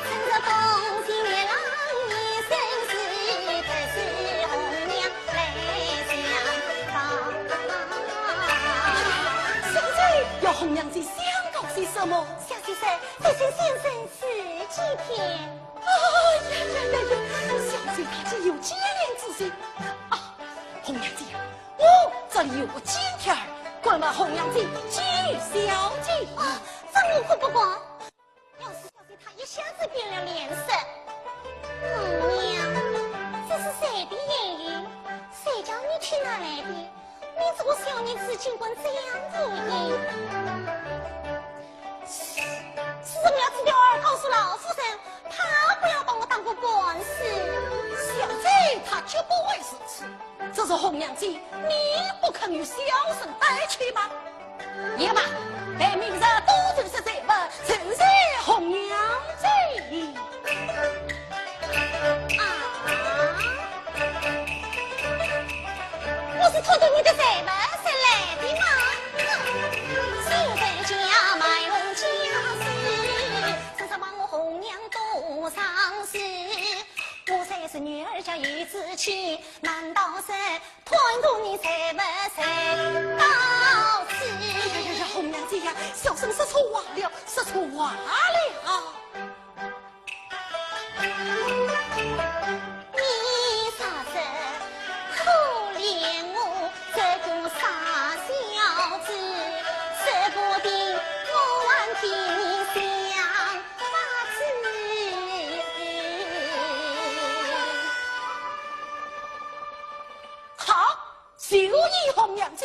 趁着风起月浪一身湿，特使红娘来相抱。小姐，要红娘姐相告些什么？小姐说，得请先生住几天。哎呀呀呀呀，小姐她竟有牵连之心啊！红娘姐呀，我这里有个金条儿，敢问红娘姐寄与小姐？啊，这我可不敢。要是小姐她一下子变了脸色，红娘，这是谁的言语？谁叫你去拿来的？你这个小女子竟敢这样无礼！是，是我要这条儿告诉老夫人，她不要把我当个半死。小姐她绝不会如此，只是红娘姐，你不肯与小生带去吗？也罢，待明日多收些财物，酬谢红娘姐。啊，我是拖着你的财物才来的吗？哼，现在家卖红家私，真是把我红娘多伤心。我虽是女儿家有志气，难道是 贪图你财物才到此。哎呀呀呀，红娘姐呀，小生说错话了，说错话了。你若是可怜我这个傻小子，说不定我还替你想法子。 好，就依红娘姐。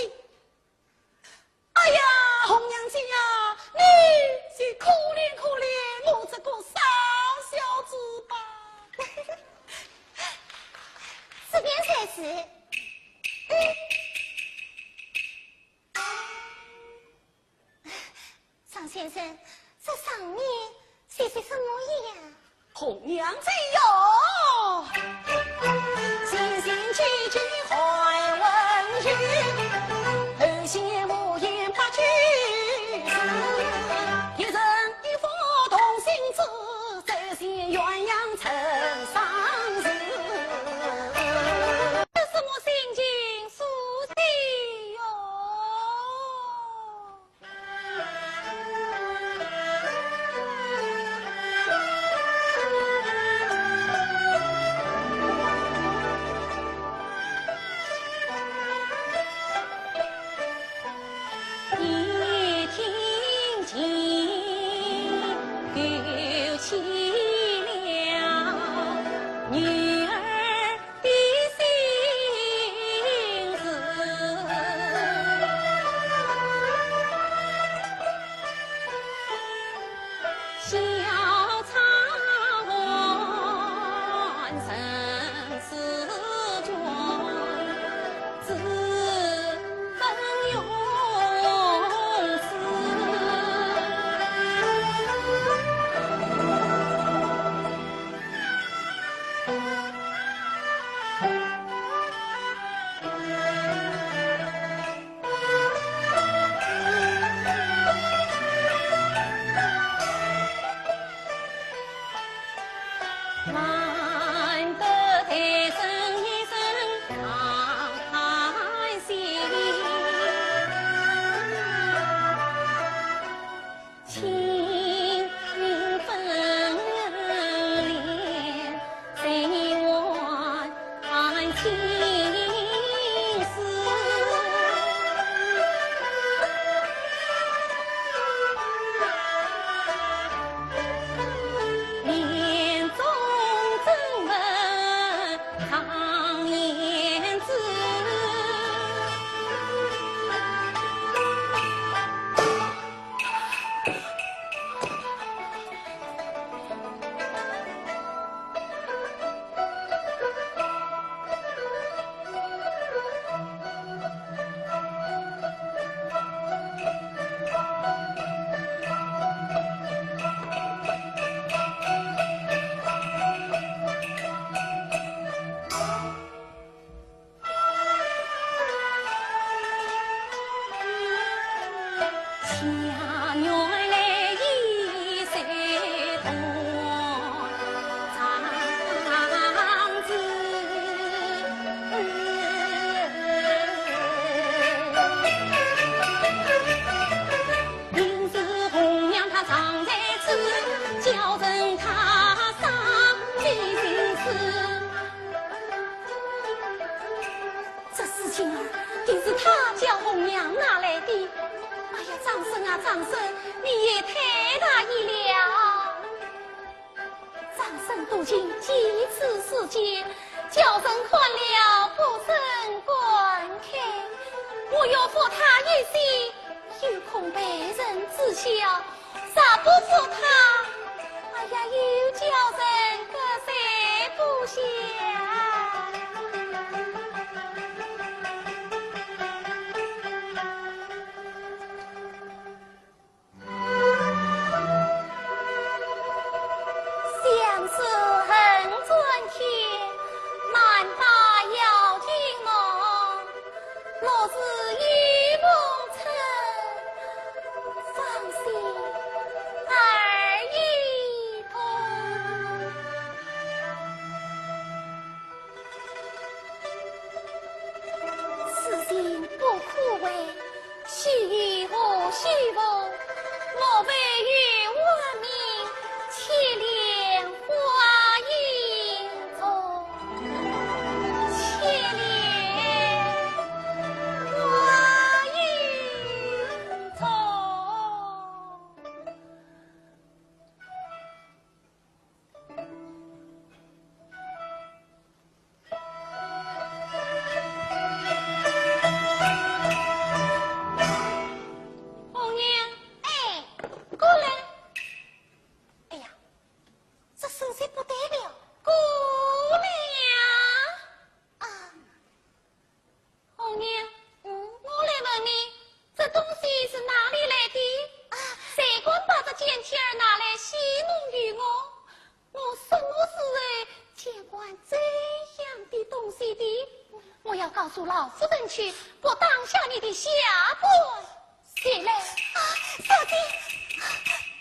哎呀，红娘姐呀，你是可怜可怜我这个傻小子吧。这便才是。嗯。 张先生，这上面写些什么呀？红娘姐哟，先前几句寒温语，后先无言八句诗。一人一幅同心字，再现鸳鸯成双时。这什么心情书写哟？ 一听尽，又起了女儿 的心事。小茶馆人世间，只分永世。张生啊，张生，你也太大意了。张生多情，几次思奸，叫人看了不胜感慨。我要服他一世，又恐被人知晓，若不服他，哎呀，又叫人割舍不下。 相思恨转天，难把妖精弄。落日与风尘，芳心二已空。 此情不可违，须臾何须逢？莫非有活命，千莲花影中，千莲花影中。 红娘，哎，过来。哎呀，这声音不对了。过来呀。啊，红娘，嗯，我来问你，这东西是哪里来的？啊，谁敢把这简帖儿拿来戏弄于我？ 我什么时候见惯这样的东西的？我要告诉老夫人去，不当下你的下半截来。啊，小姐，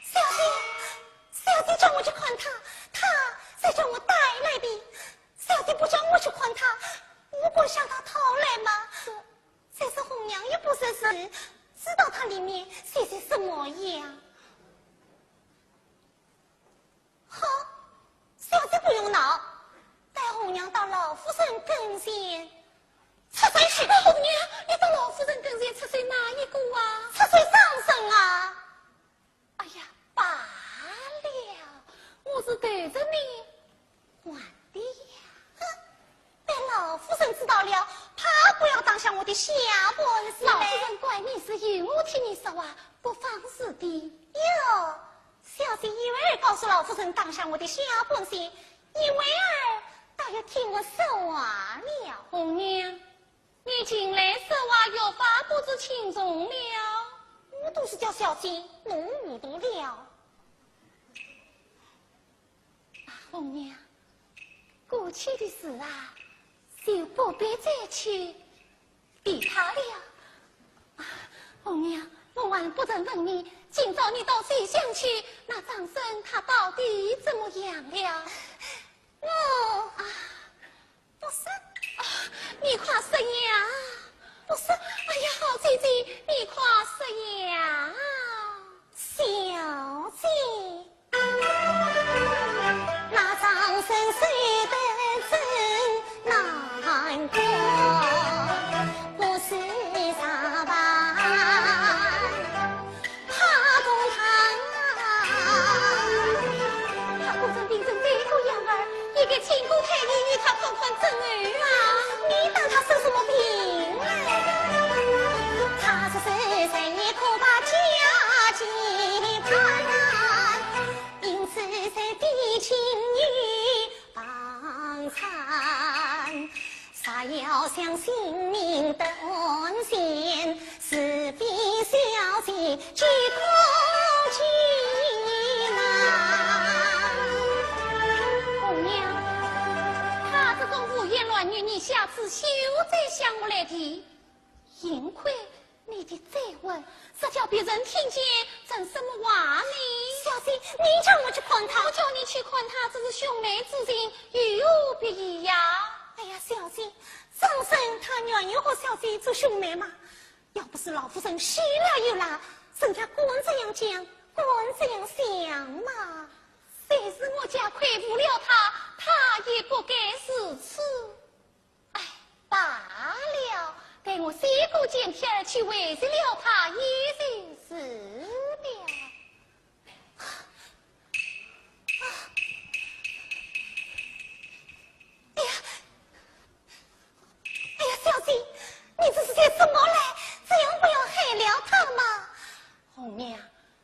小姐，小姐叫我去看他，他才叫我带来的。小姐不叫我去看他，我敢向他讨来吗？这，这是红娘也不认识，知道他里面写些什么呀？ 好，小姐不用恼，待红娘到老夫人跟前出水去。红娘，你到老夫人跟前出水哪一个啊？出水张生啊。哎呀，罢了，我是对着你还的呀。哼， 被老夫人知道了，怕不要当下我的下半截。老夫人怪你是由我替你说话，不妨事的。哟，小姐有儿告诉老夫人当下我的下半截，有儿倒要替我说话了。红娘，你近来说话越发不知轻重了。我都是叫小姐弄糊涂了。 啊，红娘，过去的事啊，就不必再去提它了。啊，红娘，我还不曾问你，今朝你到西厢去，那张生他到底怎么样了？我，啊， 不是。啊，你快说呀！不是。哎呀，好姐姐，你快说呀！小姐，那张生死得真难过，不知咋办。 怕公他啊，怕公生病成这个样儿，应该请姑太医与他看看症候啊。你当他生什么病啊？他是谁，谁也可把家计担，因此谁的情谊帮衬。 若要想性命短暂，势必小姐举步艰难。红娘，他这种胡言乱语，你下次休再向我来提。幸亏 你的嘴吻，是叫别人听见成什么话呢？小姐，你叫我去看他。我叫你去看他，这是兄妹之情，有何别意呀？哎呀，小姐，张生他愿意和小姐做兄妹吗？要不是老夫人许了又拉，人家敢这样讲，敢这样想吗？虽是我家亏负了他，他也不该如此。 哎，罢了，待我写个简帖儿去回绝了他一就是。死了。啊！哎呀，哎呀，小姐，你这是在说什么嘞？这样不要害了她吗？红娘，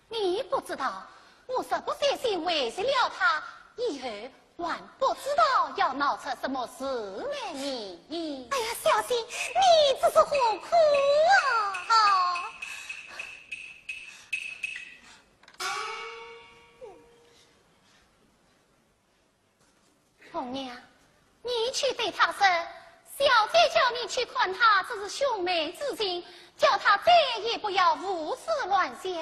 你不知道，我若不小心为难了她，以后 还不知道要闹出什么事来呢。哎呀，小姐，你这是何苦啊？啊！红娘，你去对她说，小姐叫你去看她，这是兄妹之情，叫她再也不要胡思乱想。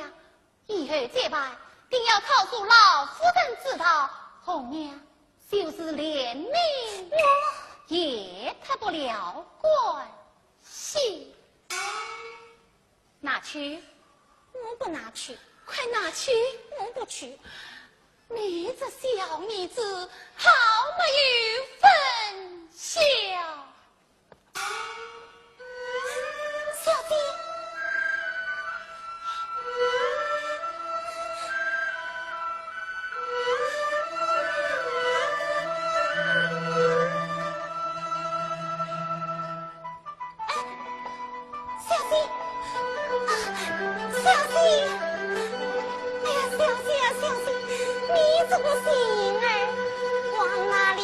以后结拜，定要告诉老夫人知道。红娘，就是连名我也脱不了关系。拿去。我不拿去。快拿去。我不去。你这小妮子，好没有分晓。 小姐。哎，小姐。啊，小姐。哎呀，小姐啊，小姐，你这个心儿往哪里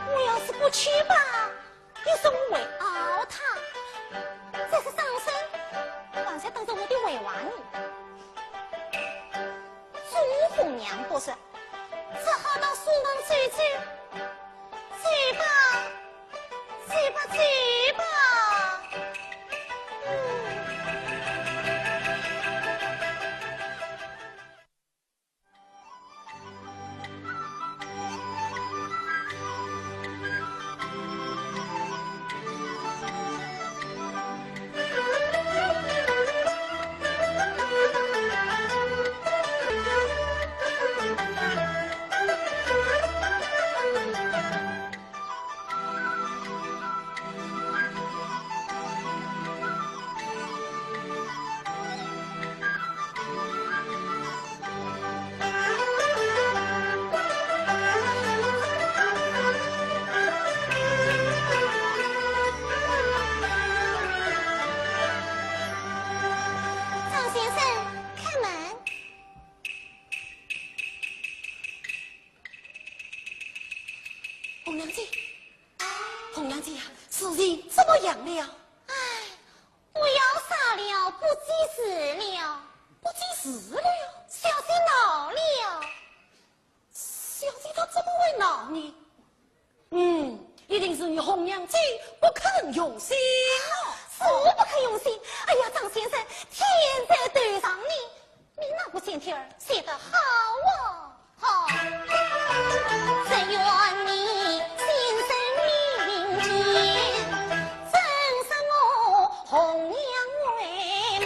我要是不去吧， 你说我会熬他，这是伤身，还是等着我的回话呢。朱红娘不说，只好到书房走走。走吧，走吧，走吧。嗯。 张先生，开门。 红娘姐，红娘姐呀，事情怎么样了？唉，不要说了，不济事了。不济事了？小姐恼了。小姐她怎么会恼呢？嗯，一定是你红娘姐不肯用心了。是我不肯用心。哎呀，张先生，天在头上呢， 你那个线条儿写得好哦，好。只愿你心生明鉴，正是我红娘为媒。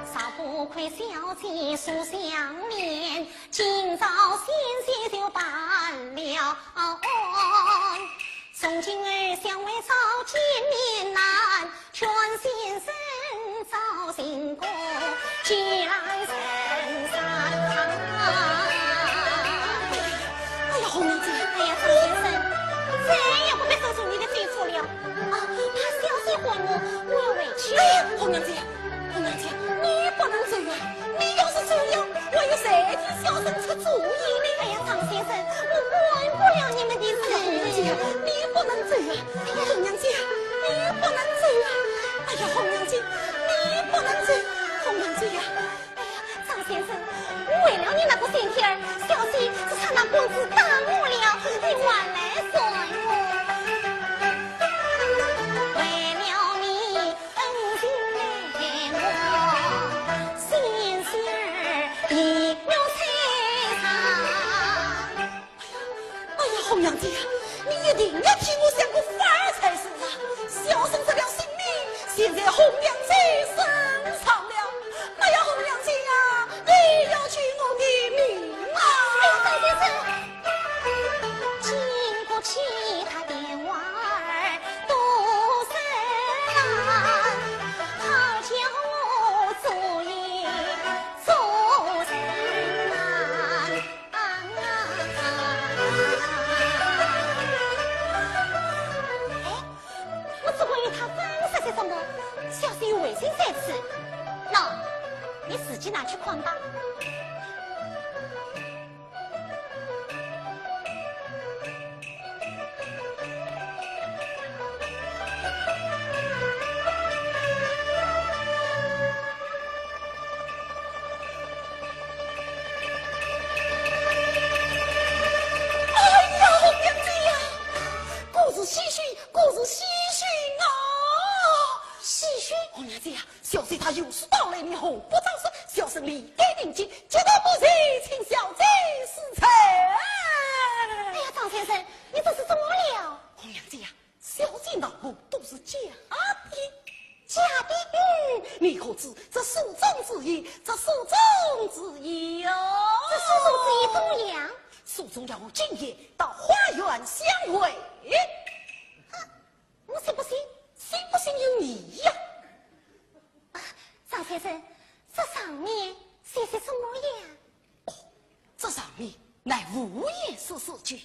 若不亏小姐素相怜，今朝险些就办了案。从今儿相会早见面难， 劝先生早行过，既来人山。哎呀，红娘姐，哎呀，张先生，再也不必受受你的罪处了。啊，怕小姐怪我，我要回去。哎呀，红娘姐，红娘姐，你不能走啊！你要是走了，还有谁替小生出主意呢？哎呀，张先生，我管不了你们的事。哎呀，哎呀，红娘姐，你不能走啊！哎呀，红娘姐，你不能走，红娘姐呀！哎呀，张先生，我为了你那个仙天儿，小姐只差拿棍子打我了，你还来算我？为了你恩情待我，仙仙儿也要赔偿。 哎呀，红娘姐呀，你一定要替我想个法儿才是啊！小生这条性命，现在红娘姐身上了。哎呀，红娘姐呀，你要救我的命啊！哎呀，张先生，经不起他的话儿多深啊，好叫我做也做人难。 啊！哎，我只管与他分说些什么，小姐有危险在此。喏，你自己拿去看吧。哎呀，红娘姐呀，果是喜讯，果是喜讯啊！喜讯？红娘姐呀，小姐她有事到来，你何不早说？小生理该应接，接到不齐，请小姐恕罪。哎呀，张先生，你这是怎么了？红娘姐呀， 小姐那物都是假的。假的？嗯，你可知这书中之意，这书中之意哟？这书中之意怎么样？书中要我今夜到花园相会。啊，我信不信？信不信由你呀。啊，张先生，这上面写些什么呀？哦，这上面乃五言诗四句。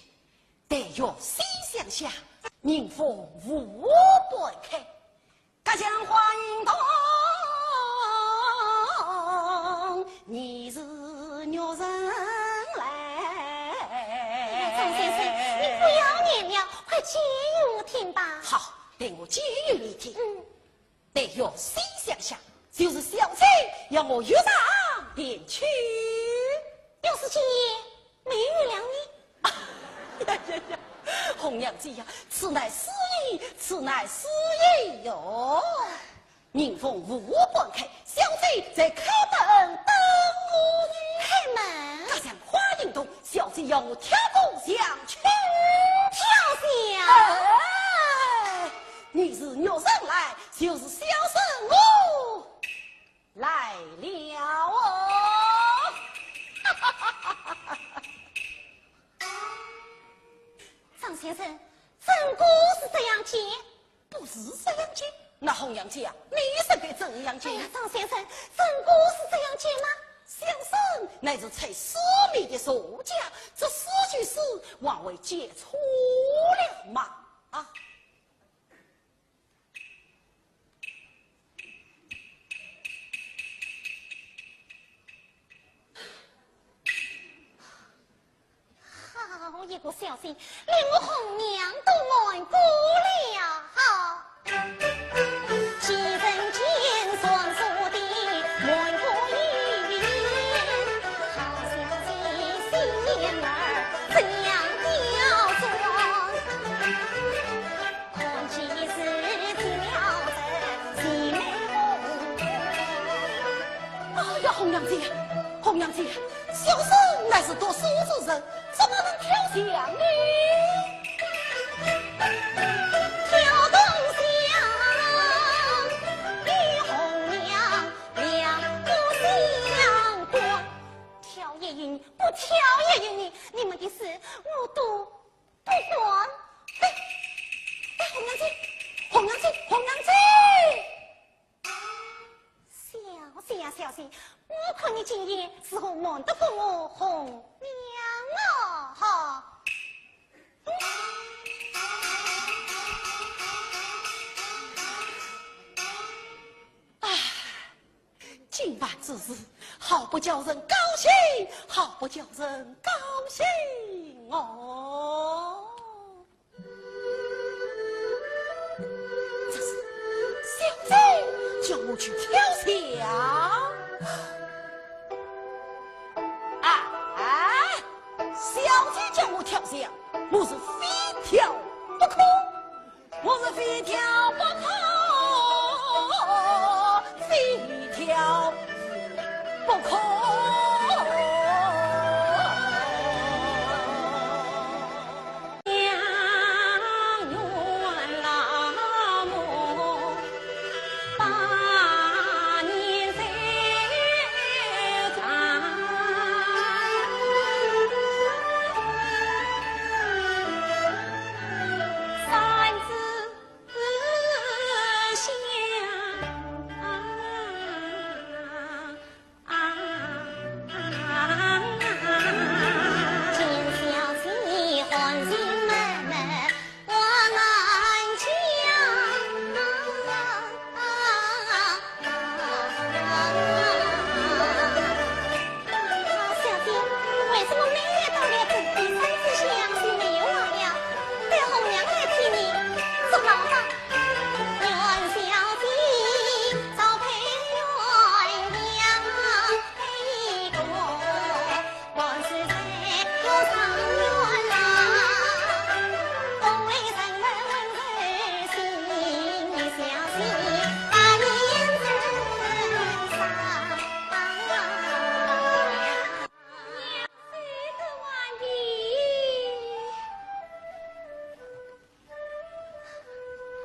待月西厢下，人逢无半开。隔墙花影动，疑是玉人来。哎呀，张先生，你不要念了，快解与我听吧。好，待我解与你听。嗯。 待月西厢下，就是小姐要我月上便去。要是今夜没有了呢？哎呀呀呀，红娘姐呀，此乃诗意，此乃诗意哟。人逢无半开，小姐在开门等我。开门？隔墙花影动，小姐要我跳过墙去。跳墙？哎，疑是玉人来， 就是小生我来了哦。张先生，真个是这样解？不是这样解，那红娘姐啊，你是该怎样解？哎呀，张先生，真个是这样解吗？小生乃是猜诗谜的作家，这四句诗还会解错了吗？啊！ 好一个小生，连我红娘都瞒过了。好，既然见传说的瞒过一面，好小姐心眼儿怎样刁钻？ 哎呀，红娘姐，红娘姐，小生乃是读书之人，怎么能跳墙呢？跳东墙，与红娘两个相关。跳也由你，不跳也由你，你们的事我都 不管。哎，哎，红娘姐，红娘姐，红娘姐！小姐呀，小姐，我看你今夜是何瞒得过我红娘啊？哈！嗯。 唉，今晚之事，好不叫人高兴，好不叫人高兴哦。去跳墙。啊，小姐叫我跳墙，我是非跳不可。 我是非跳不可，非跳不可。小姐，为什么每日到了这地方，香水没有了？对红娘来替你做好吧。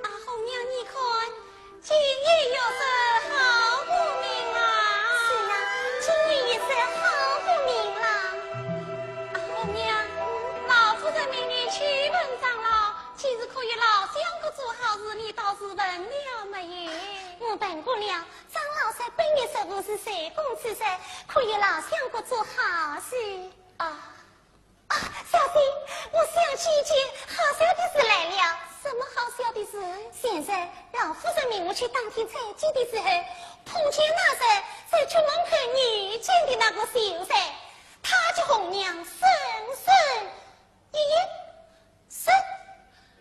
啊，红娘，你看，今夜月色好不明啊！是啊，今夜月色好不明啦。啊，红娘，老夫人命你去问长老，几时可与老相国做好事，你倒是问了没有？我问过了，长老说本月十五是岁公之日，可与老相国做好事。啊。 啊，小姐，我想起一件好笑的事来了。什么好笑的事？前日，老夫人命我去打听彩礼的时候，碰见那日在局门口遇见的那个秀才，他叫红娘深深一揖。是，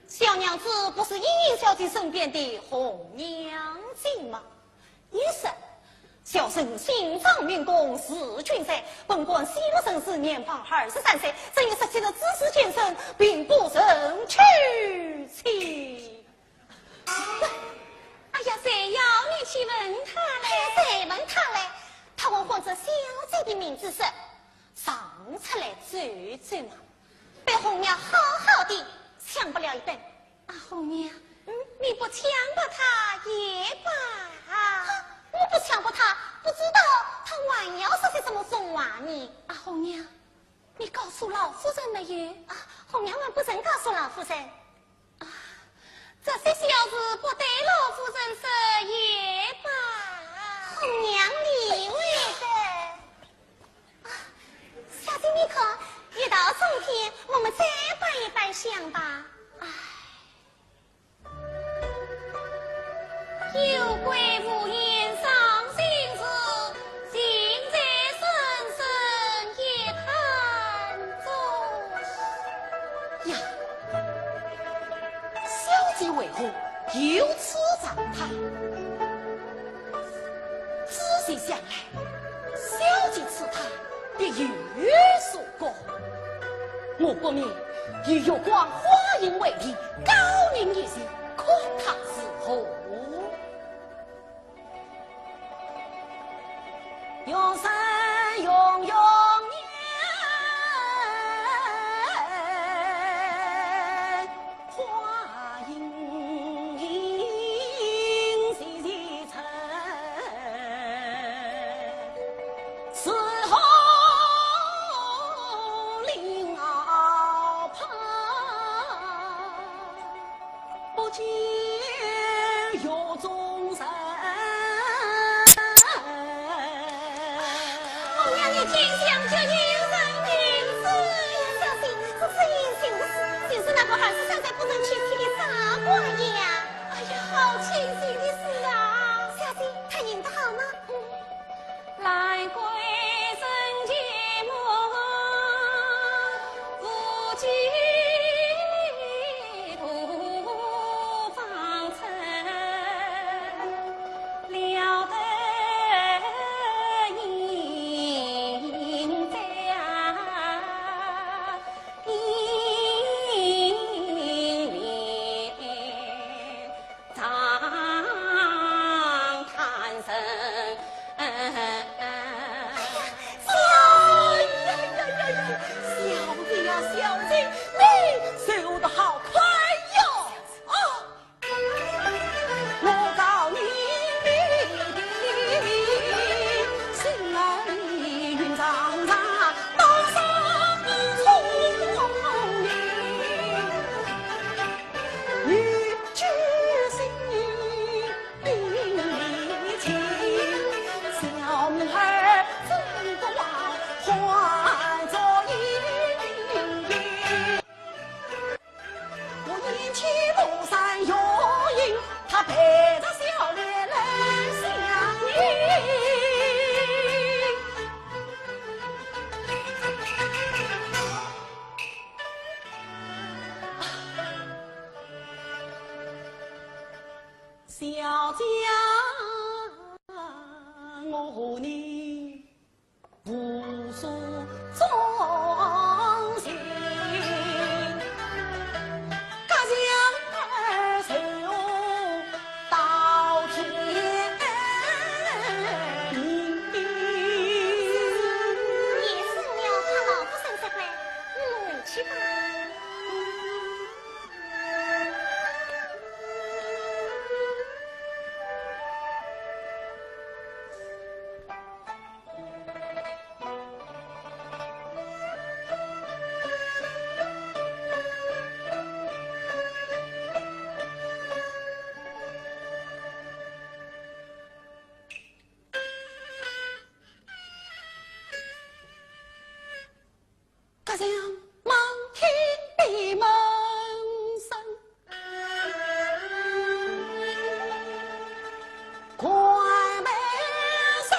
小娘子不是莺莺小姐身边的红娘姐吗？ 也是，小生姓张名珙，字君山，本贯西洛人氏，年方二十三岁，正月十七日子时建生，并不曾娶妻。哎呀，谁要你去问他嘞？谁问他嘞？他还唤着小姐的名字说，常出来走走嘛，被红娘好好的抢白了一顿。 啊，红娘，嗯，你不抢白他也罢。哼，我不抢白他，不知道他还要说些什么疯话呢。啊，红娘，你告诉老夫人没有？啊，红娘还不曾告诉老夫人。啊，这些小事不对老夫人说也罢。红娘理会的。啊，小姐，你看，月到中天，我们再拜一拜香吧。唉。 有桂无烟上青树，近在深深一潭中。呀，小姐为何有此状态？仔细想来，小姐此趟必有所过。我不免以月光花影为题，高吟一曲，看她如何。 红娘，你真想叫人人死呀？小姐，这是一件幸事，就是那个二十三岁不曾娶妻的傻瓜呀。哎呀，好庆幸的事啊！小姐，他吟得好吗？嗯。小姐，我和你互诉衷心，隔墙而坐到天明。夜深了，怕老夫人责怪，你们回去吧。 隔墙望天闭门生，关门深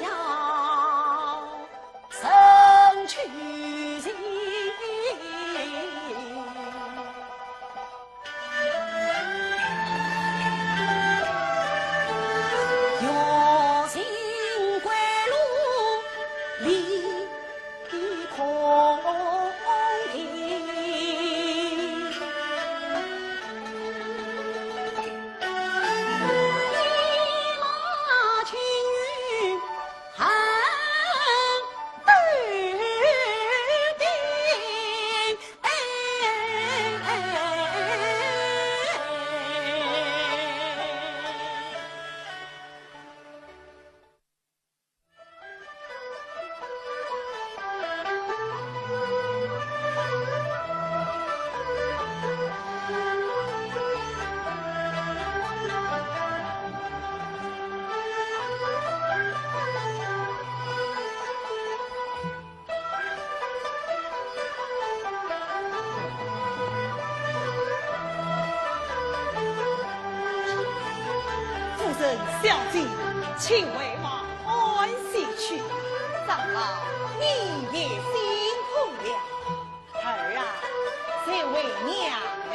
要人去行。夫人、小姐，请回房安歇去。长老，你也辛苦了。儿啊，随为娘来。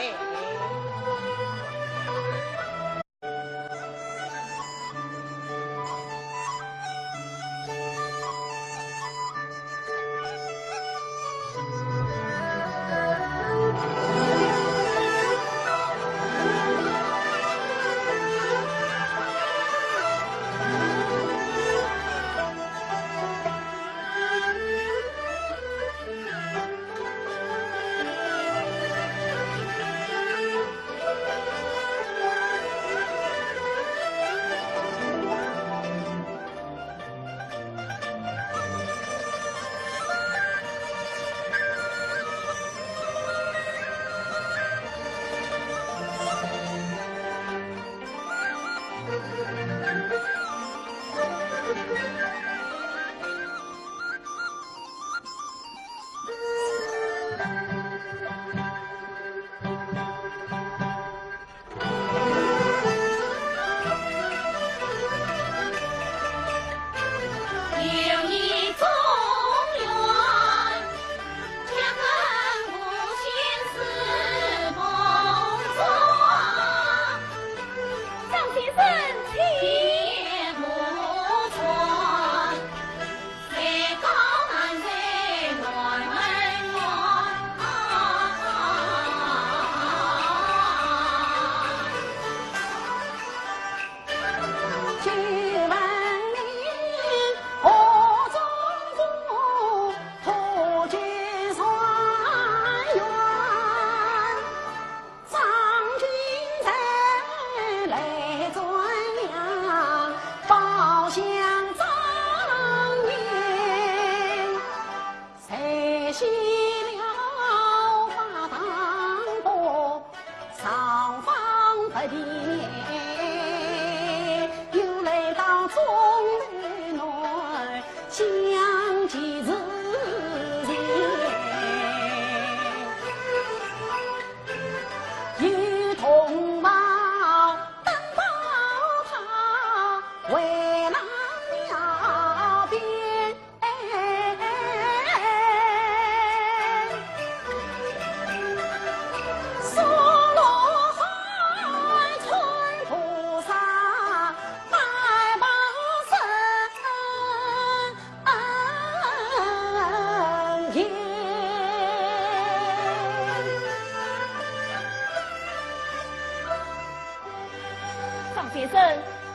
张先生，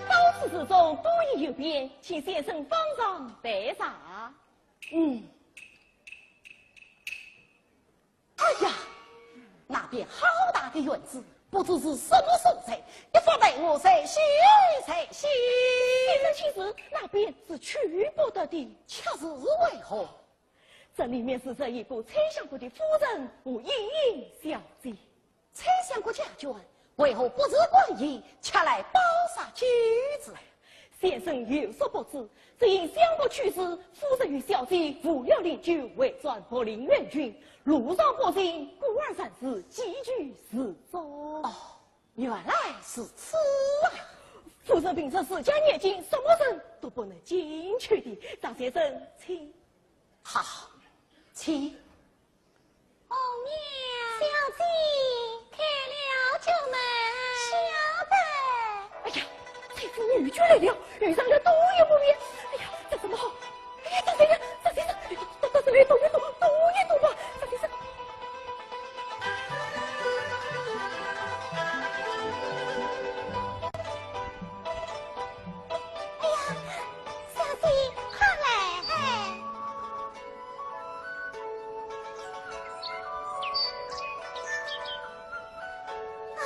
到此事中多疑有变，请先生方丈排查。嗯。哎呀，那边好大的院子，不知是什么所在，一发呆我在想在想。先生请住，那边是去不得的。却是为何？这里面住着已故崔相国的夫人和莺莺小姐。 崔相国家眷，为何不住观音，却来包杀居住？先生有所不知，只因相国去世，夫人与小姐扶摇灵柩，回转博陵原郡，路上不幸，故而暂时寄居寺中。哦，原来如此啊！夫人平日治家严谨，什么人都不能进去的。张先生，请。好，请。 红娘。小姐。开了角门。晓得。哎呀，崔府女眷来了，遇上了多有不便。哎呀，这怎么好？哎呀，这谁呀？这谁呀？哎呀，到，到这里躲一躲，躲一躲吧，这谁呀？哎呀，小姐，快来！哎。 啊，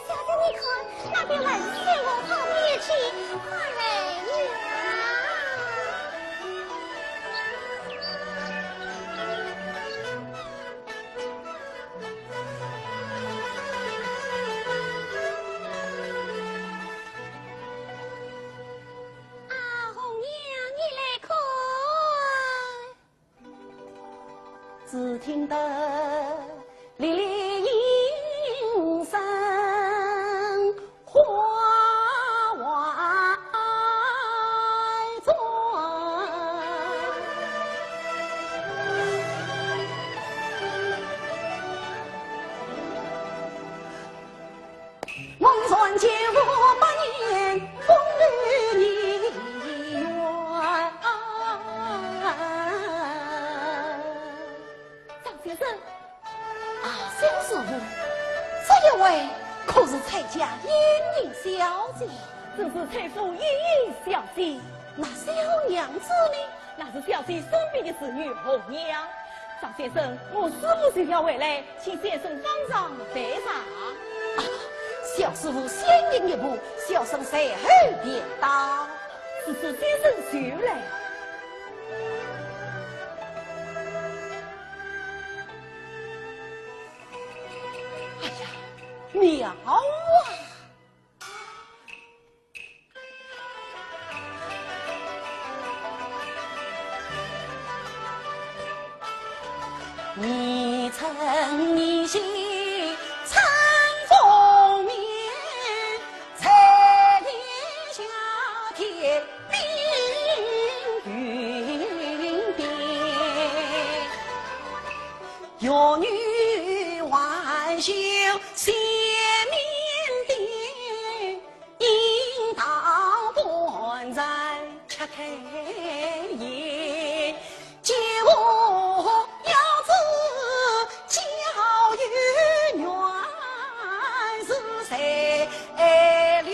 小姐，你看，那边来了，好面前，快来呀！啊，红娘，你来看。 只听得离离莺声花外转。 望穿千户百年风流年月。张先生。啊，小师父，这一位可是崔家莺莺小姐？正是崔府莺莺小姐。那小娘子呢？ 那是小姐身边的侍女红娘。张先生，我师父随了回来，请先生方丈备茶。啊，小师父先行一步，小生随后便到。是，是，先生就来。哎呀，妙啊！ 你称你心春风面，在天下天边云边，玉女还休谢面的。 应当不在吃开颜，几何要子教育原是谁留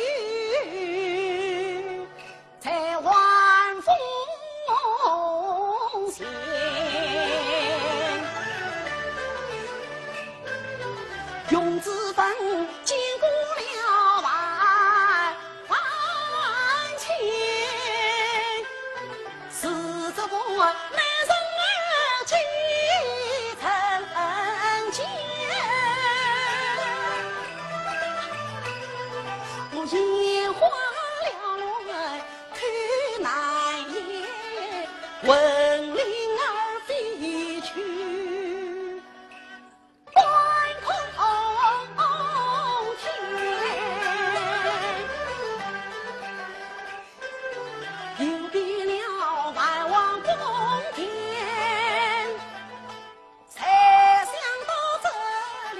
在晚风前。 用子粉经过了万万千，是这个美人儿几成仙。我眼花缭乱，口难言，魂灵儿飞去。 半空天，游遍了万王宫殿，才想到这里。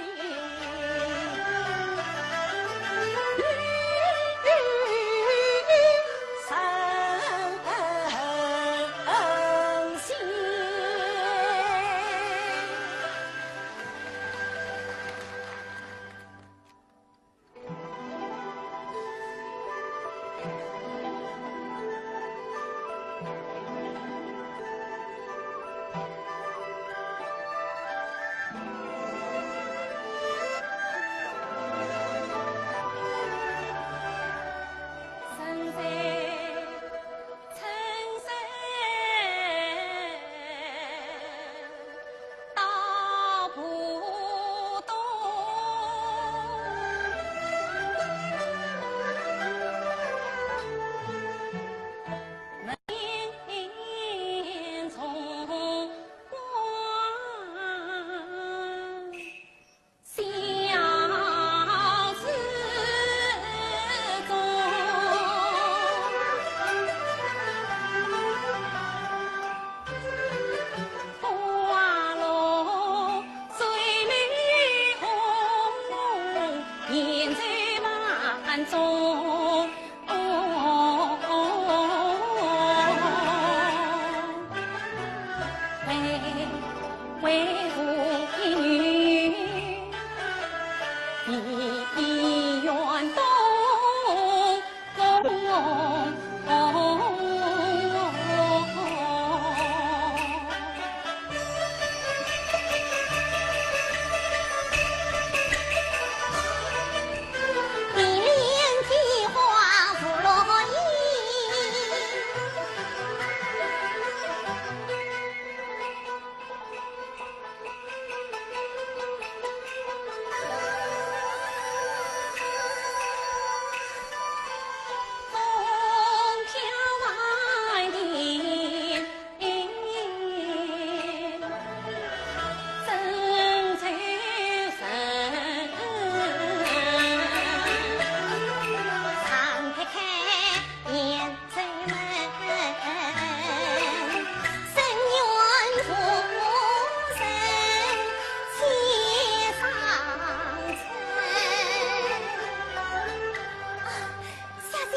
小姐，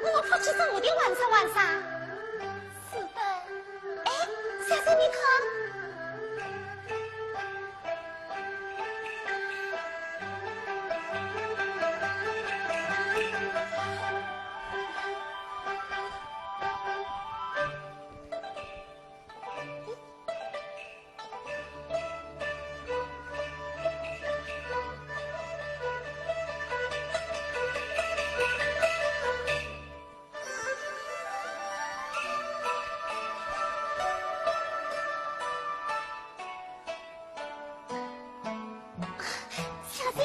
我们出去走的玩耍玩耍。是的。哎，小姐，你看。小姐，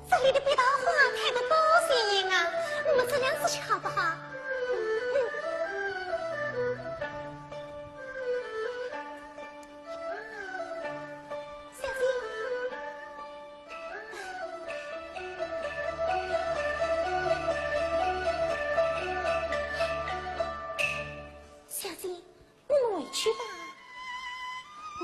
这里的壁桃花开得多鲜艳啊，我们这样子去好不好？嗯。小姐。 小姐，你们回去吧。嗯。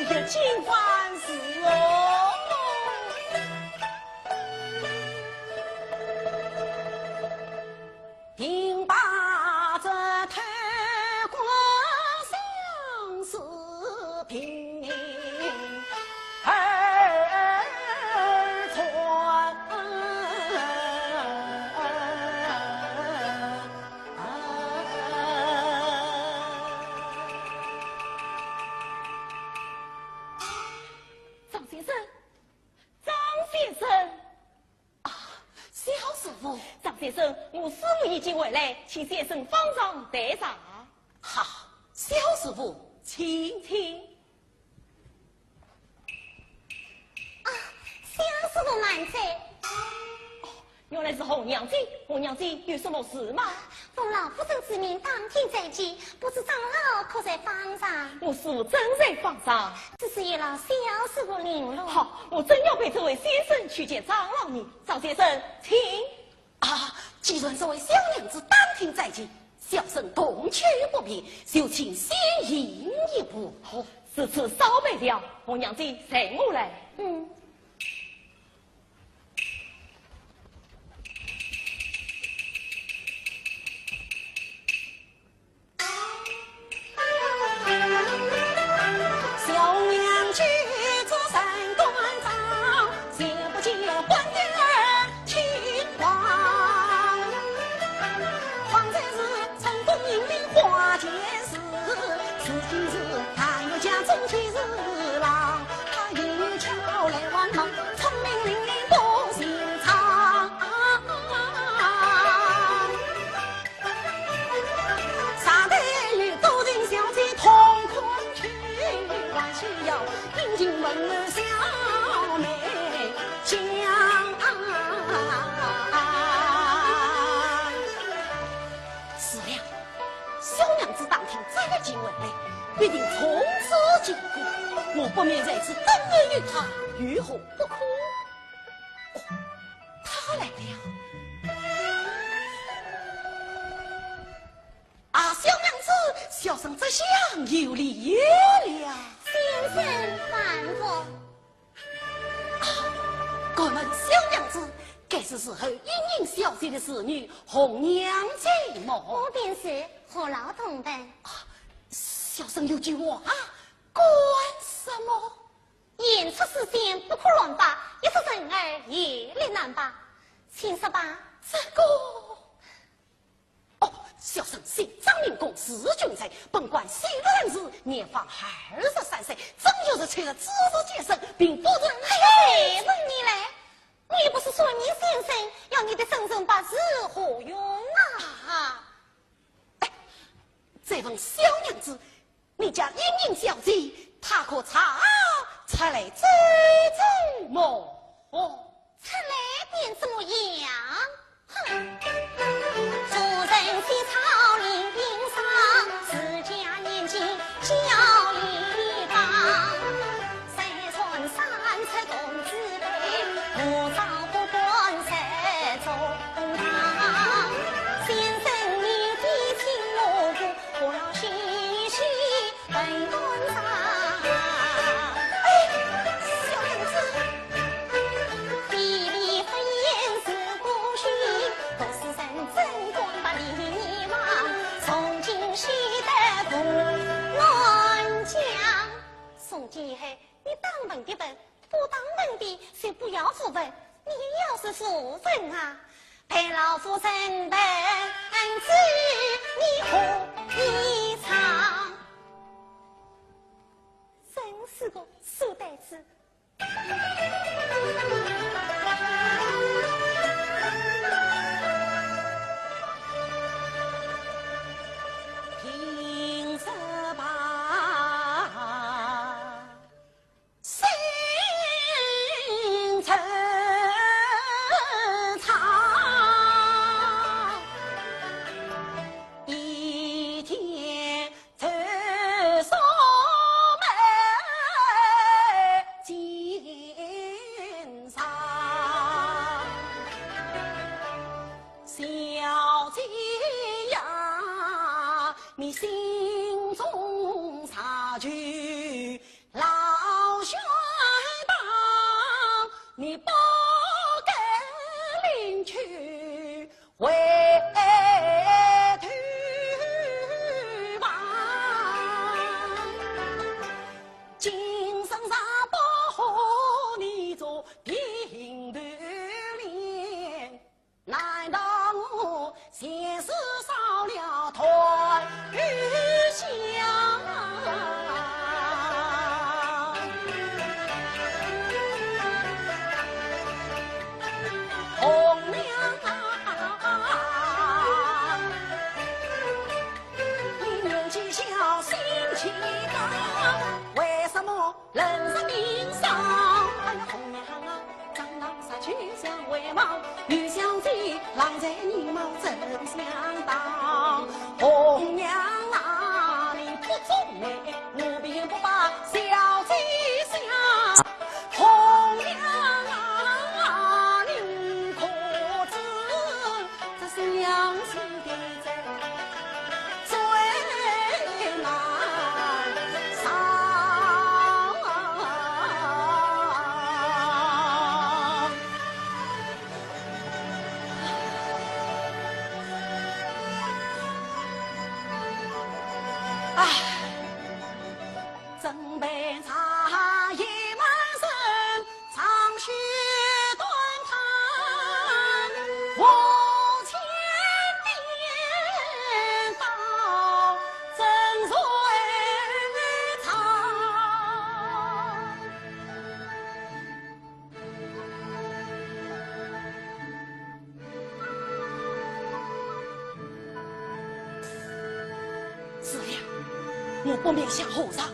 一经万事哦。平白这偷光生死平而传。张先生，张先生。啊，小师傅。张先生，我师父已经回来，请先生方丈待茶。好，小师傅，请。请。啊，小师傅慢走。哦，原来是红娘姐。红娘姐，有什么事吗？奉老夫人之命，打听斋期，不知长老可在方丈？我师父正在方丈。只是有劳小师傅领路。好，我正要陪这位先生去见长老呢。张先生，请。啊，既然这位小娘子打听斋期，小生同去不便，就请先行一步。哦，如此稍慢了，红娘姐，随我来。嗯。 是了，小娘子打听斋期回来，必定从此经过，我不免在此等候于她，有何不可？哦，她来了。啊，小娘子，小生这厢有礼了。先生万福。 啊，敢问小娘子，该是伺候莺莺小姐的侍女红娘姐么？我便是，何劳动问？啊，小生有句话，敢说么？言出事先不可乱拔，一失人耳也立难拔。请说吧。这个 哦，小生姓张名珙，字君才，本贯西洛人氏，年方二十三岁，正月十七日子时节生，并不曾。哎，问你嘞，你不是算命先生，要你的生辰八字何用啊？哎，再问小娘子， 你家莺莺小姐，她可曾出来走走么？出来便怎么样？哼！ 哎，小娘子。从今以后，你当问的问，不当问的就不要复问。你要是复问啊，待老夫人问住你何以偿？ 真是个书呆子。平日吧。小姐想红娘啊，你可知这相思的罪最难饶。唉。 是了，我不免向和尚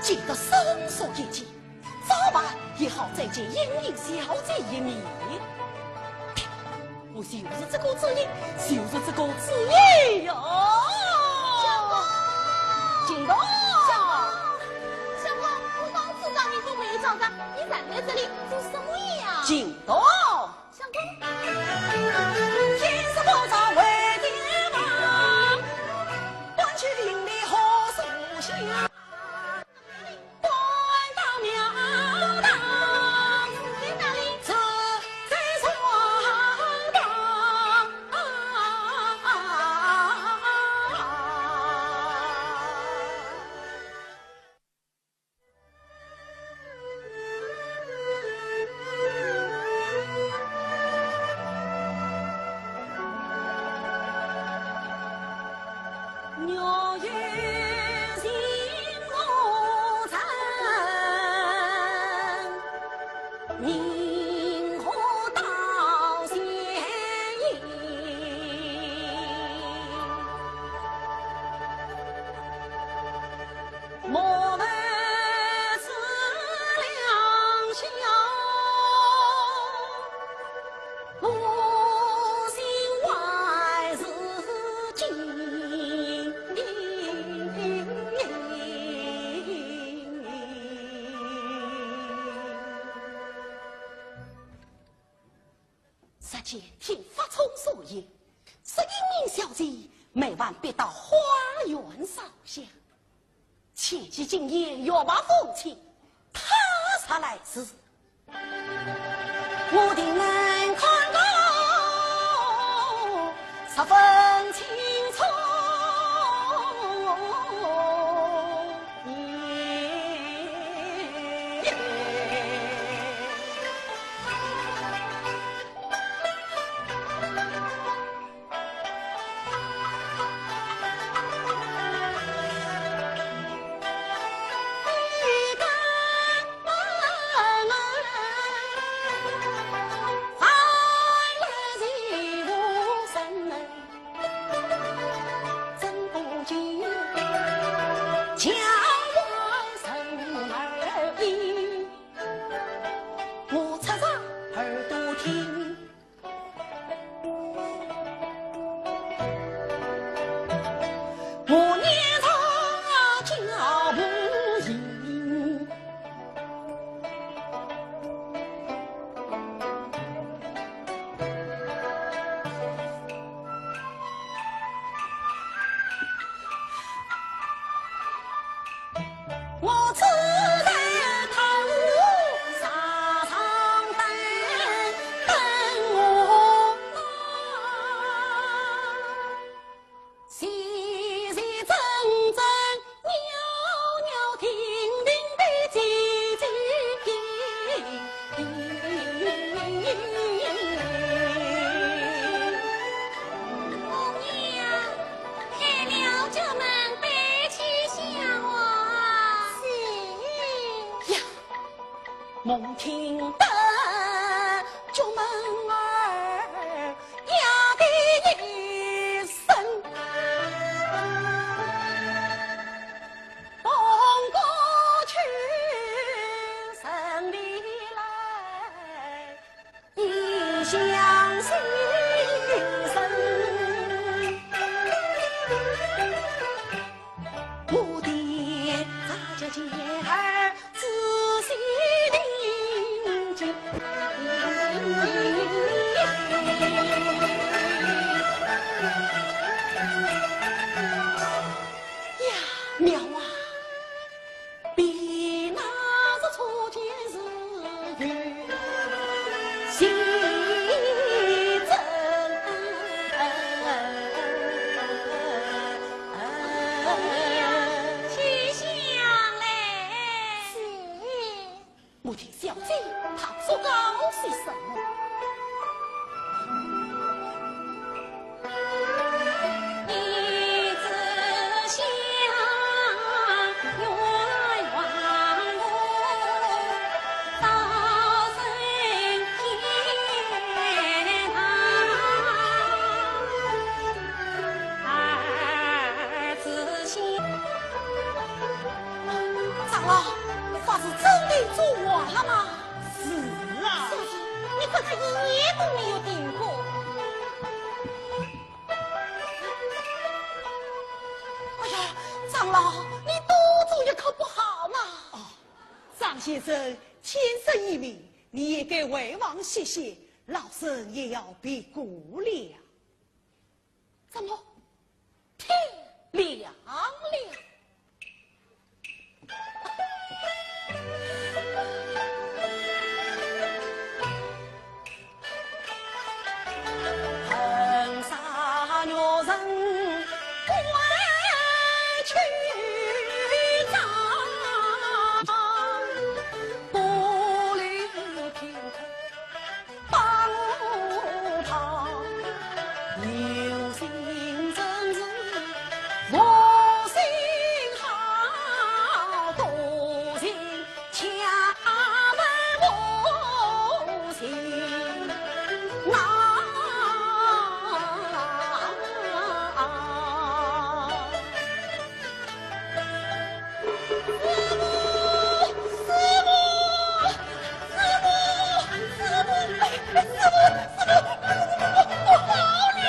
借得伸手一计，早晚也好再见莺莺小姐一面。我就是这个主意，就是这个主意哟。相公，相公，相公，我早知道你都没有找着，你站在这里做什么呀？相公。 实在听法聪所言，说莺莺小姐每晚必到花园烧香。前几更夜月白风清，她才来迟，我定能看个十分清楚。 红娘，开了角门，背起香啊。是。呀， 猛挺得角门儿呀的一声，动过去城里来，一向心神。 我的大姐姐儿子心定。呀，妙啊！比那日初见时有新增。红娘，起香来。是。我听小姐她所讲些什么？ 长老，法师真的做完了吗？是啊。是不是？你看他一眼都没有停过。 哎呀，长老，你多做一刻不好吗？哦，张先生天色已明，你也该回房歇歇，老身也要闭关了。怎么，天亮了？ 师父，师父，师父，不好了！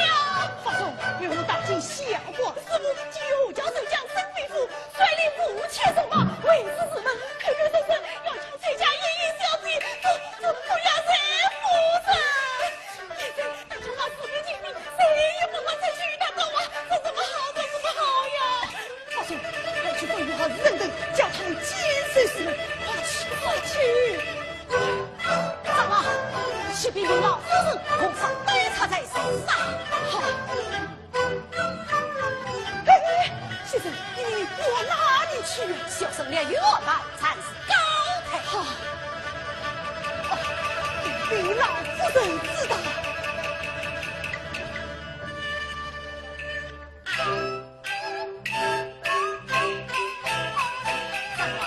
法宗，有人打进霞光。师父，救驾，救驾，圣命府率领五千人马围住寺门，口口声声要抢救驾莺莺小姐，这，这，这不要再发生！现在大家把四面清理，谁也不敢再去打扰啊，这怎么好，这怎么好呀？ 法宗，快去吩咐好人等，叫他们坚守寺门，快去，快去！长老，启禀老夫人，和尚被插在山上。好。哎，先生，你往哪里去啊？小生略有安排，暂时告退。好。哦，禀老夫人知道。 长老，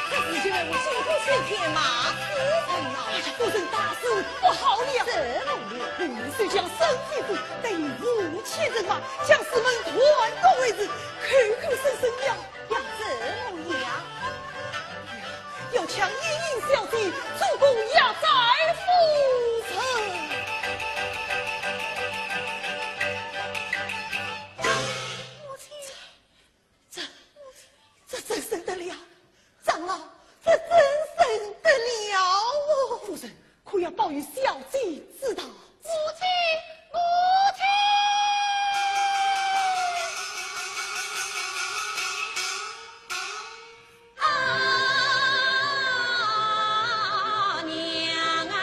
这是因为我辛苦水天马死人了。哎呀，夫人大事不好了！怎么了？我们守将沈先生带领五千人马，将寺门团团围住，口口声声要，要怎么样？要抢莺莺小姐，助攻压寨夫人。 这，这怎生得了？长老，这怎生得了哦？夫人，可要保佑小姐之道。母亲，母亲！ 啊，娘啊！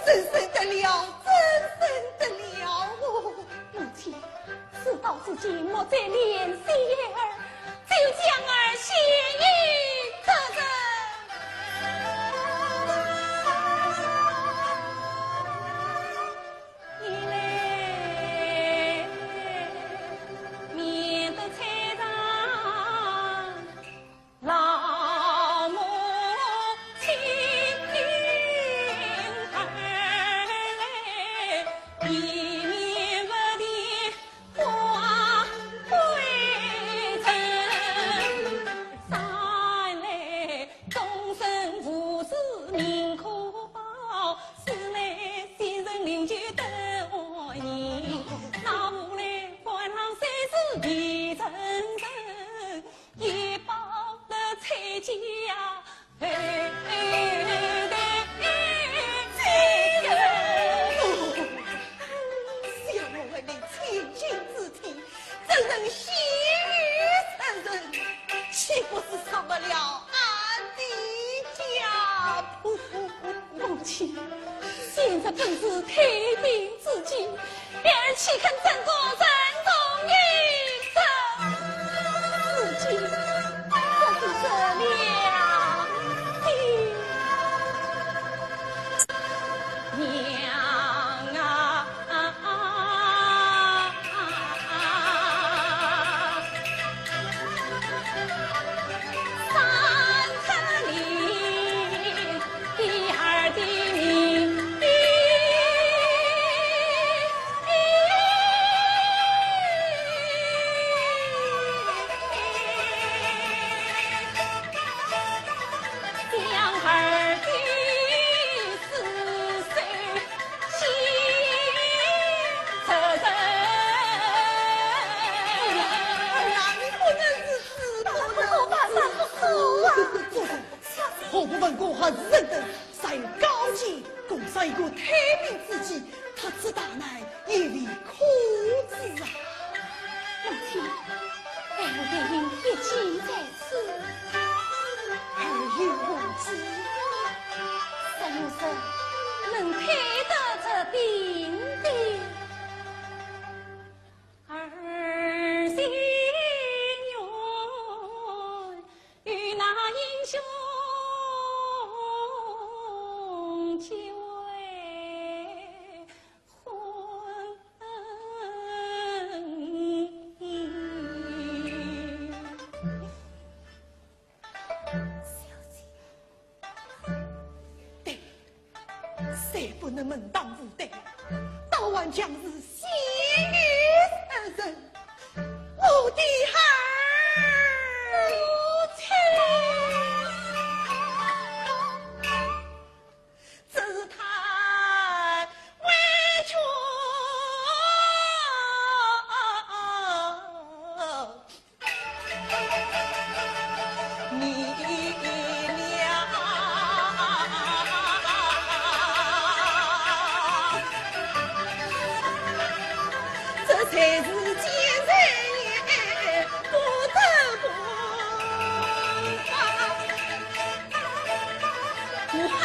怎生得了，怎生得了哦！母亲，事到如今，莫再怜惜儿，就将儿献与贼人。 想我为你千金之体，怎能献与贼人？岂不是辱没了俺的家谱？母亲，现在本是退兵之期， 儿岂肯真个忍痛于死？如今这是怎样的娘啊！ 儿啊，你不能如此，不能如此。祖宗，我不问过还是认得，在高见共上一个退兵之计，特此大难，也未可知啊。母亲，儿的病已经在 此，儿有何计？若有人能退得这兵的，儿情愿与那英雄结为 婚。小姐。对，谁不能门当户对，倒还强是献与贼人，我的儿。母亲。 真是太委屈。你了。这才是奸人也不得不啊。